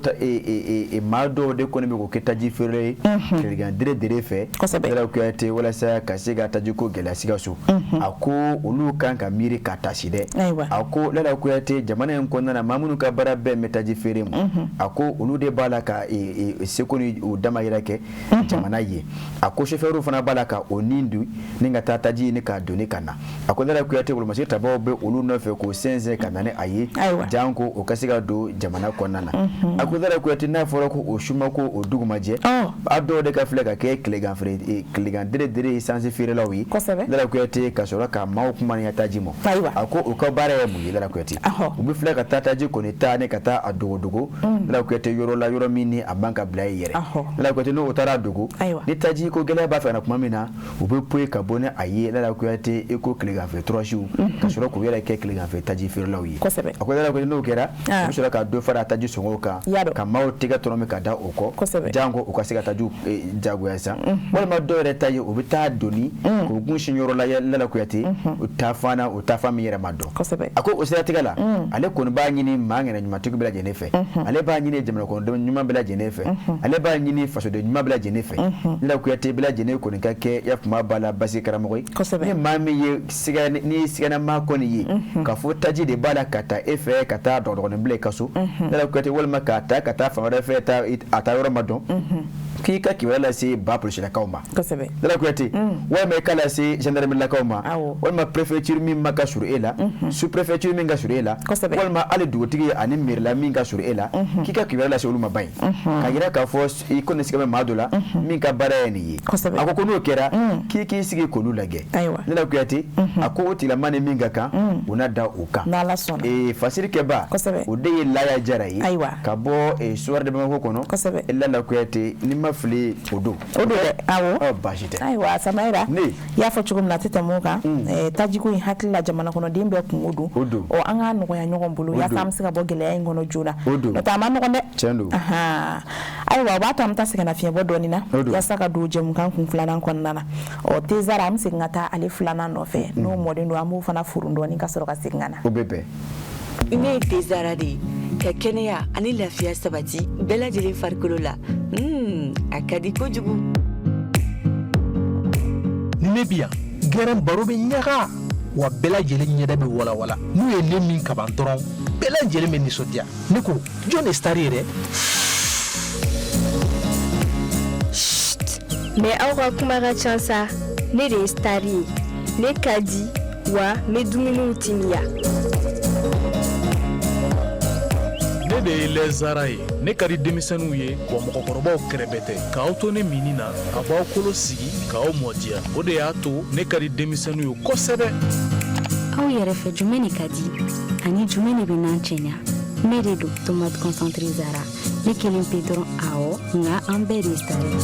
maa dɔw de kɔni bɛ k'o kɛ taji feere ye. Tilegan dere dere fɛ. Kosɛbɛ. Lala Kuyate walasa ka se ka tajiko gɛlɛya Sikaso. A ko olu kan ka miiri ka tasi dɛ. Ayiwa. A ko Lala Kuyate jamana in kɔnɔna na maa minnu ka baara bɛn bɛ taji feere ma. A ko olu de b'a la ka seko ni o damayira kɛ jamana ye. A ko chauffeur fana b'a la ka o nin dun ni ka taa taji ɲini k'a doni ka na. A ko Lala Kuyate wolomasiri tabaw bɛ olu nɔfɛ k'o sɛnsɛn ka na ni a ye. Janko o ka se ka don jamana kɔnɔna na. A ko Lala Kuyate n'a fɔra ko o suma ko o dugumajɛ. A dɔw de ka filɛ ka kɛ tilegan feere tilegan dere dere essence feerelaw ye. Kosɛbɛ. Lala Kuyate ka sɔrɔ ka maaw kuma ni taji ma. Ayiwa. A ko u ka baara ye mun ye Lala Kuyate? U bɛ filɛ ka taa taji kɔni ta ne ka taa a dogo dogo. Lala Kuyate yɔrɔ la yɔrɔ min ni a man ka bila i yɛrɛ. Lala Kuyate n'o taara dogo. Ni taji ko gɛlɛya b'a fɛ ka na tuma min na u bɛ poyi ka bɔ ni a ye Lala Kuyate i ko tilegan fɛ tɔrɔsiw ka sɔrɔ k'u yɛrɛ kɛ tilegan fɛ taji feerelaw ye. Kosɛbɛ. A ko Lala Kuyate n'o kɛra u bɛ sɔrɔ ka dɔ fara taji sɔngɔw kan. Ka maaw tɛgɛ tɔrɔmi ka da o kɔ. Kosɛbɛ. Janko u ka se ka tajiw jagoya san. Walima dɔw yɛrɛ ta ye u bɛ taa doni k'u kun sin yɔrɔ la Lala Kuyate u taa fan na u taa fan min yɛrɛ ma dɔn. Kosɛbɛ. A ko o siratigɛ la ale kɔni b'a ɲini maa ŋɛnɛ ɲumantigi bɛɛ lajɛlen fɛ. Ale b'a ɲini jamana kɔnɔden ɲuman bɛɛ lajɛlen fɛ. Ale b'a ɲini fasoden ɲuman bɛɛ lajɛlen fɛ. Lala Kuyate bɛɛ lajɛlen kɔni ka kɛ ya kuma b'a la basi karamɔgɔ ye. Kosɛbɛ. Ni maa min ye siga ni sigana maa kɔni ye k'a fɔ taji de b'a la ka taa e fɛ ka taa dɔgɔdɔgɔnin bila i ka so. Lala Kuyate walima ka taa ka taa fan wɛrɛ fɛ taa a taa yɔrɔ ma dɔn. K'i ka kibaruya lase ba polisilakaw ma. Kosɛbɛ. Lala Kuyate walima i ka lase gendarmerie ma. Walima préfecture min ma ka surun e la. Sous préfecture min ka surun e la. Kosɛbɛ. Walima hali dugutigi ani mairie min ka surun e la. K'i ka kibaruya lase olu ma ba ye. Ka yira k'a fɔ i kɔni siga bɛ maa dɔ la min ka baara ye nin ye. Kosɛbɛ. A ko ko n'o kɛra k'i k'i sigi k'olu lajɛ. Ayiwa. Lala Kuyate a ko o tigilama ni min ka kan u na da o kan. N'Ala sɔnna. Fasirikɛba. Kosɛbɛ. O de ye Laya Jara ye. Ayiwa. Ka bɔ Soir de Bamako kɔnɔ. Kosɛbɛ. Lala Kuyate ni ma fili o don. O don dɛ awɔ. Ɔ baasi tɛ. Ayiwa Samayira. Ne. I y'a fɔ cogo min na a tɛ tɛmɛ o kan. Tajiko in hakili la jamana kɔnɔden bɛɛ kungo don. O don. Ɔ an k'a nɔgɔya ɲɔgɔn bolo yaasa an bɛ se ka bɔ gɛlɛya in kɔnɔ joona. O don. N'o tɛ a ma nɔgɔn dɛ. Tiɲɛ don. Ayiwa o b'a to an bɛ taa sɛgɛnnafiɲɛbɔ dɔɔni na. O don. Yaasa ka don jɛmukan kun filanan kɔnɔna na. Ɔ Tezara an bɛ segin ka taa ale filanan nɔfɛ. N'o mɔden don an b'o fana furu dɔɔni ka sɔrɔ ka segin ka na. O bɛ bɛn. Ne ye Tezara de ye. Ka kɛnɛya ani lafiya sabati bɛɛ lajɛlen farikolo la. A ka di kojugu. Ni ne bi yan gɛrɛn baro bɛ ɲaga wa bɛɛ lajɛlen ɲɛda bɛ walawala n'u ye ne min kaban dɔrɔn bɛɛ lajɛlen bɛ nisɔndiya ne ko jɔn de star ye dɛ. Mais aw ka kuma ka ca sa, ne de ye star ye, ne ka di wa n bɛ dumuniw timiya. Ne de ye Lɛzara ye, ne ka di denmisɛnninw ye wa mɔgɔkɔrɔbaw kɛrɛbɛ tɛ. K'aw to ne minni na, a b'aw kolo sigi k'aw mɔdiya. O de y'a to ne ka di denmisɛnninw ye kosɛbɛ. Aw yɛrɛ fɛ jumɛn de ka di ani jumɛn de bɛ n'an cɛɲa? Ne de don tomate concentré Zara. Ne kelen pe dɔrɔn awɔ, nka an bɛɛ de ye star ye.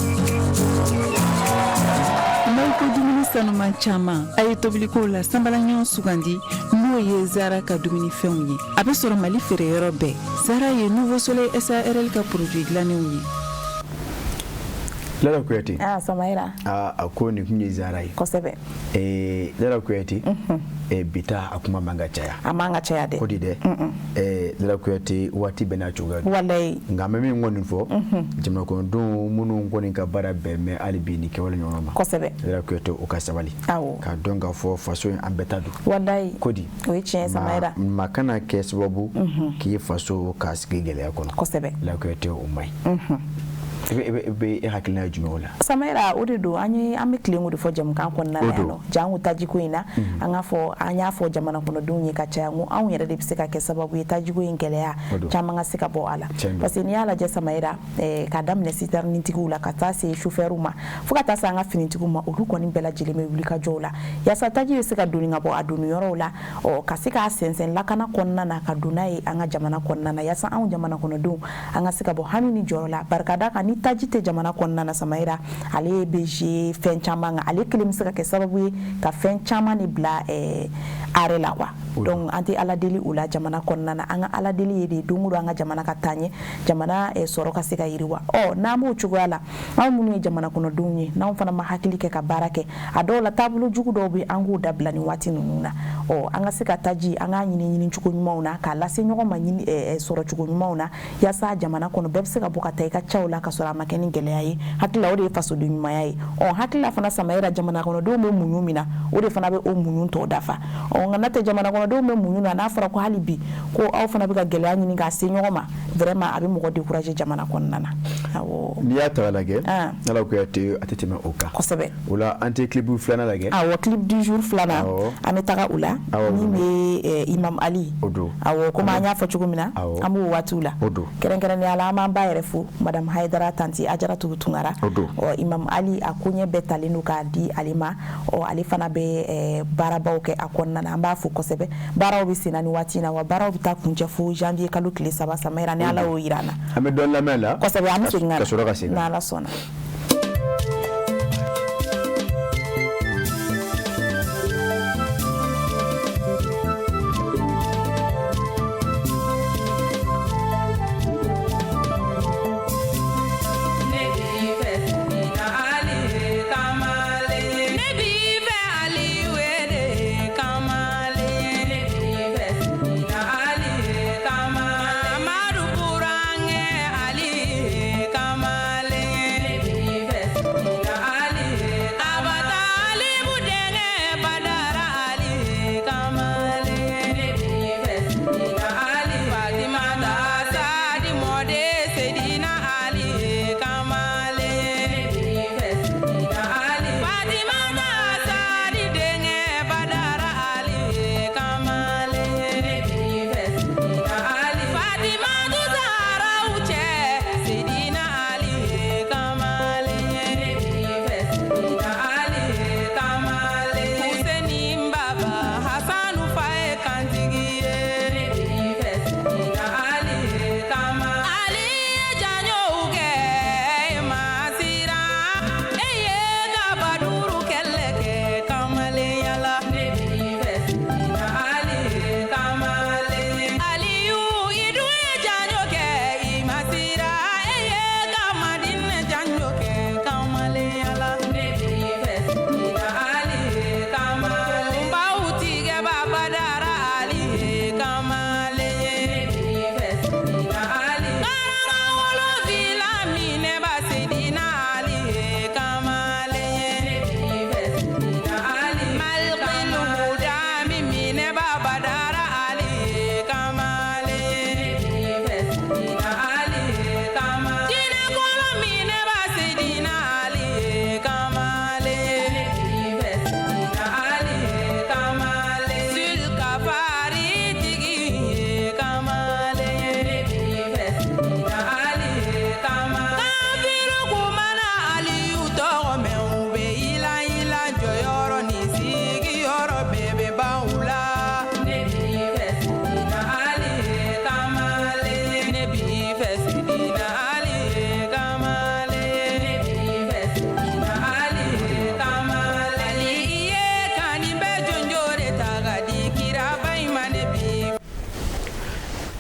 N'aw ko dumuni sanuman caman, a ye tobilikow la sanbalaɲɔgɔn sugandi n'o ye Zara ka dumunifɛnw ye. A bɛ sɔrɔ Mali feereyɔrɔ bɛɛ. Zara ye Nouveau Soleil SARL ka produit dilannenw ye. Lala Kuyate. Ah Samayira. Ah a ko nin kun ye Zara ye. Kosɛbɛ. Lala Kuyate. Bi ta a kuma man ka caya. A man ka caya dɛ. Ko di dɛ. Lala Kuyate waati bɛɛ n'a cogoya don. Walayi. Nka an bɛ min kɔni fɔ. Jamana kɔnɔdenw minnu kɔni ka baara bɛn bɛ hali bi nin kɛwale ɲɔgɔn ma. Kosɛbɛ. Lala Kuyate o ka sabali. Awɔ. K'a dɔn k'a fɔ faso in an bɛɛ ta don. Walayi. Ko di. O ye tiɲɛ ye Samayira. Maa kana kɛ sababu k'i faso k'a sigi gɛlɛya kɔnɔ. Kosɛbɛ. Lala Kuyate o man ɲi. E hakilina ye jumɛn o la? Samayira, o de don, an ye an bɛ tilen o de fɔ jamukan kɔnɔna na yan nɔ, jango tajiko in na. An k'a fɔ, an y'a fɔ jamana kɔnɔdenw ye ka caya, n ko anw yɛrɛ de bɛ se ka kɛ sababu ye tajiko in gɛlɛya caman ka se ka bɔ a la, parce que n'i y'a lajɛ, Samayira, k'a daminɛ citerne-tigiw la ka taa se chauffeur ma, fo ka taa se an ka finitigiw ma, olu kɔni bɛɛ lajɛlen bɛ wuli ka jɔw la yaasa taji bɛ se ka doni ka bɔ a doni yɔrɔw la, ɔ ka se k'a sɛnsɛn lakana kɔnɔna na ka don n'a ye an ka jamana kɔnɔna na, yaasa anw jamana kɔnɔdenw an ka se ka bɔ hami ni jɔyɔrɔ la. Barika da kan, ni taji tɛ jamana kɔnɔna na, Samayira, ale bɛ jouer fɛn caman kan. Ale kelen bɛ se ka kɛ sababu ye ka fɛn caman de bila arrêt la quoi. Donc an tɛ Ala deli o la jamana kɔnɔna na. An ka Ala deli ye de don o don an ka jamana ka taa ɲɛ, jamana sɔrɔ ka se ka yiriwa. Ɔ n'an b'o cogoya la, anw minnu ye jamana kɔnɔdenw ye, n'anw fana ma hakili kɛ ka baara kɛ, a dɔw la taabolo jugu dɔw bɛ, an k'o dabila nin waati ninnu na. Ɔ an ka se ka taji, an k'a ɲini ɲini cogo ɲumanw na, k'a lase ɲɔgɔn ma ɲini sɔrɔ cogo ɲumanw na, yaasa jamana kɔnɔ bɛɛ bɛ se ka bɔ ka taa i ka caw la ka sɔrɔ a ma kɛ ni gɛlɛya ye. Hakili la, o de ye fasoden ɲumanya ye. Ɔ hakili la fana, Samayira, jamana kɔnɔdenw bɛ muɲu min na, o de fana bɛ o muɲu tɔ dafa. Ɔ nka n'a tɛ, jamana kɔnɔdenw bɛ muɲu na, n'a fɔra ko hali bi ko aw fana bɛ ka gɛlɛya ɲini k'a se ɲɔgɔn ma, vraiment a bɛ mɔgɔ décourager jamana kɔnɔna na. Awɔ. N'i y'a ta k'a lajɛ, Lala Kuyate, a tɛ tɛmɛ o kan. Kosɛbɛ. O la, an tɛ clip filanan lajɛ? Awɔ, clip du jour filanan, an bɛ taga o la, min bɛ Imam Ali. O don. Awɔ, komi an y'a fɔ cogo min na, an b'o waatiw la. O don. Kɛrɛnkɛrɛnnenya la, an b'an ba yɛrɛ fo, Madame Hayidara Tanti Ajaratu Tunkara. O don. Ɔ Imam Ali, a koɲɛ bɛɛ talen don k'a di ale ma. Ɔ ale fana bɛ baarabaw kɛ a kɔnɔna na, an b'a fo kosɛbɛ. Baaraw bɛ sen na nin waati in na, wa baaraw bɛ taa kuncɛ fo janvier kalo tile 3, Samayira, ni Ala y'o jira an na. An bɛ dɔɔnin lamɛn la. Kosɛbɛ, an bɛ segin ka na. Ka sɔrɔ ka segin. N'Ala sɔnna.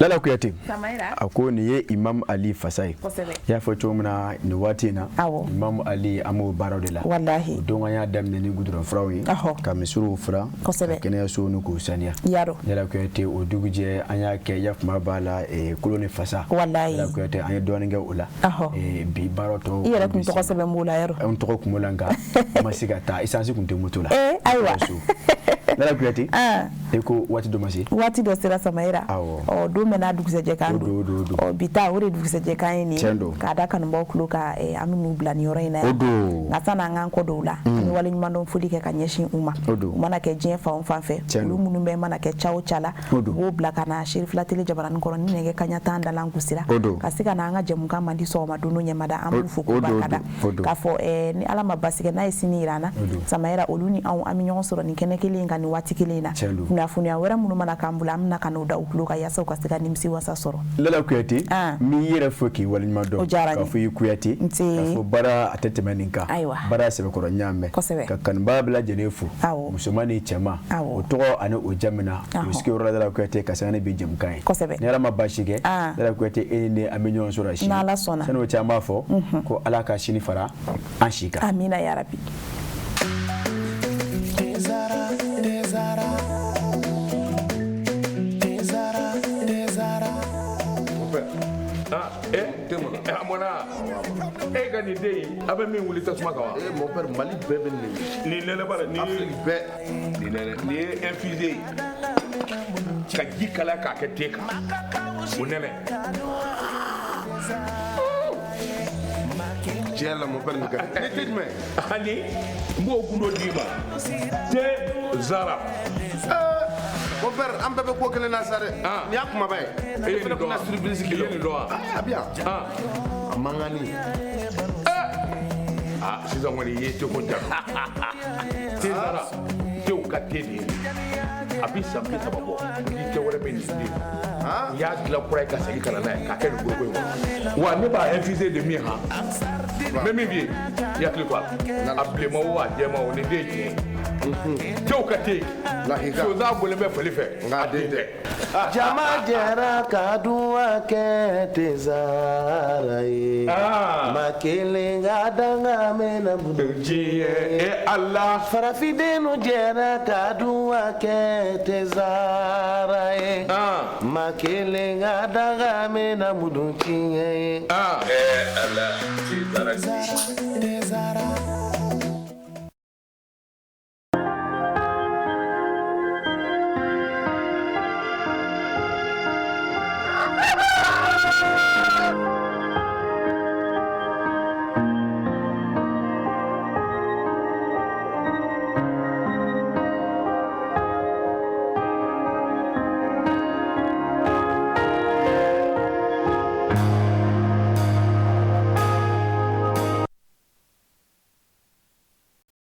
Lala Kuyate, a ko nin ye Imam Ali fasa ye. I y'a fɔ cogo min na, nin waati in na, Imam Ali, an b'o baaraw de la. Walahi. Donc an y'a daminɛ ni goudron furaw ye, ka misiriw furan, ka kɛnɛyasow ni k'u saniya. Lala Kuyate, o dugujɛ an y'a kɛ yafama b'a la, kolo ni fasa. Walahi. Lala Kuyate, an ye dɔɔnin kɛ o la. Bi baara tɔ. I yɛrɛ tun tɔgɔ sɛbɛn b'o la yɔrɔ? N tɔgɔ kun b'o la, nka n ma se ka taa, essence tun tɛ moto la. Ayiwa. Lala Kuyate, e ko waati dɔ ma se. Waati dɔ sera, Samayira. Ɔ, don bɛɛ n'a dugusɛjɛ kan don. Ɔ, bi ta, o de dugusɛjɛ kan ye nin ye. K'a da kanubaw tulo kan, an bɛ n'u bila nin yɔrɔ in na yan. Nka sanni an k'an kɔ don o la, an bɛ waleɲumandɔn foli kɛ ka ɲɛsin u ma. U mana kɛ diɲɛ fan o fan fɛ, olu minnu bɛ mana kɛ ca o ca la, u b'o bila ka na Serifila Tele jabaranin kɔrɔ ni nɛgɛ kaɲa 10 dalan gosira, ka se ka na an ka jɛmukan mandi sɔgɔma don ɲɛmada. An b'u fo k'u barikada, k'a fɔ ni Ala ma basi kɛ, n'a ye sini jira an na, Samayira, olu ni anw, an bɛ ɲɔgɔn sɔrɔ nin kɛnɛ kelen in kan nin waati kelen in na. Kunnafoniya wɛrɛ minnu mana k'an bolo, an bɛna ka n'o da u tulo kan yaasa u ka se ka nimisi wasa sɔrɔ. Lala Kuyate, n b'i yɛrɛ fo k'i waleɲuman dɔn. O diyara n ye. K'a fɔ i Kuyate, k'a fɔ baara a tɛ tɛmɛ nin kan. Ayiwa. Baara sɛbɛkɔrɔ n y'a mɛn. Kosɛbɛ. Ka kanubaa bɛɛ lajɛlen fo. Musoman ni cɛman. O tɔgɔ ani o jamu na. U sigiyɔrɔ la Lala Kuyate, ka sanga ni bi jɛmukan ye. Kosɛbɛ. Ni Ala ma baasi kɛ, Lala Kuyate, e ni ne, an bɛ ɲɔgɔn sɔrɔ sini. N'Ala sɔnna. Sanni o cɛ, an b'a fɔ ko Ala ka sini fara an si kan. Amina yarabi. Tezara, Tezara, Tezara, Tezara. Ah, eh, a mɔna e ka nin den in, a bɛ min wuli tasuma kan wa? Eh, mon père, Mali bɛɛ bɛ nin. Nin nɛnɛ b'a la, nin Afrique bɛɛ. Nin nɛnɛ, nin ye infusé ye ka ji kalaya k'a kɛ te kan, o nɛnɛ. Tiɲɛ la, mon père, nin ka di. Ni te jumɛn? Ani n b'o gundo d'i ma, te Zara. Mon père, an bɛɛ bɛ ko kelen na sa dɛ. Nin y'a kumaba ye. E ye nin dɔn wa? Surprise I ye nin dɔn wa? A bɛ yan. A mankanni. Ah, sisan kɔni, i ye teko jaabi. Te Zara, tew ka te de ye. A bɛ san 30 bɔ, ni te wɛrɛ bɛ nin den. U y'a dilan kura ye ka segin ka na n'a ye k'a kɛ nin foroko in kɔnɔ. Wa ne b'a infusé de min han, n bɛ min f'i ye, i hakili to a la. A bilenman o, a jɛman o, nin den ye tiɲɛ ye. Tew ka te. Sonsan bɔlen bɛ fali fɛ, a den tɛ. Jama jɛra ka duwa kɛ Tezara ye. Ma kelen ka danga mɛnna diɲɛ e Ala. Farafindenw jɛra ka duwa kɛ Tezara ye. Ma kelen ka danga mɛnna mudu tiɲɛ ye. Eh Ala, Tezara. Tezara.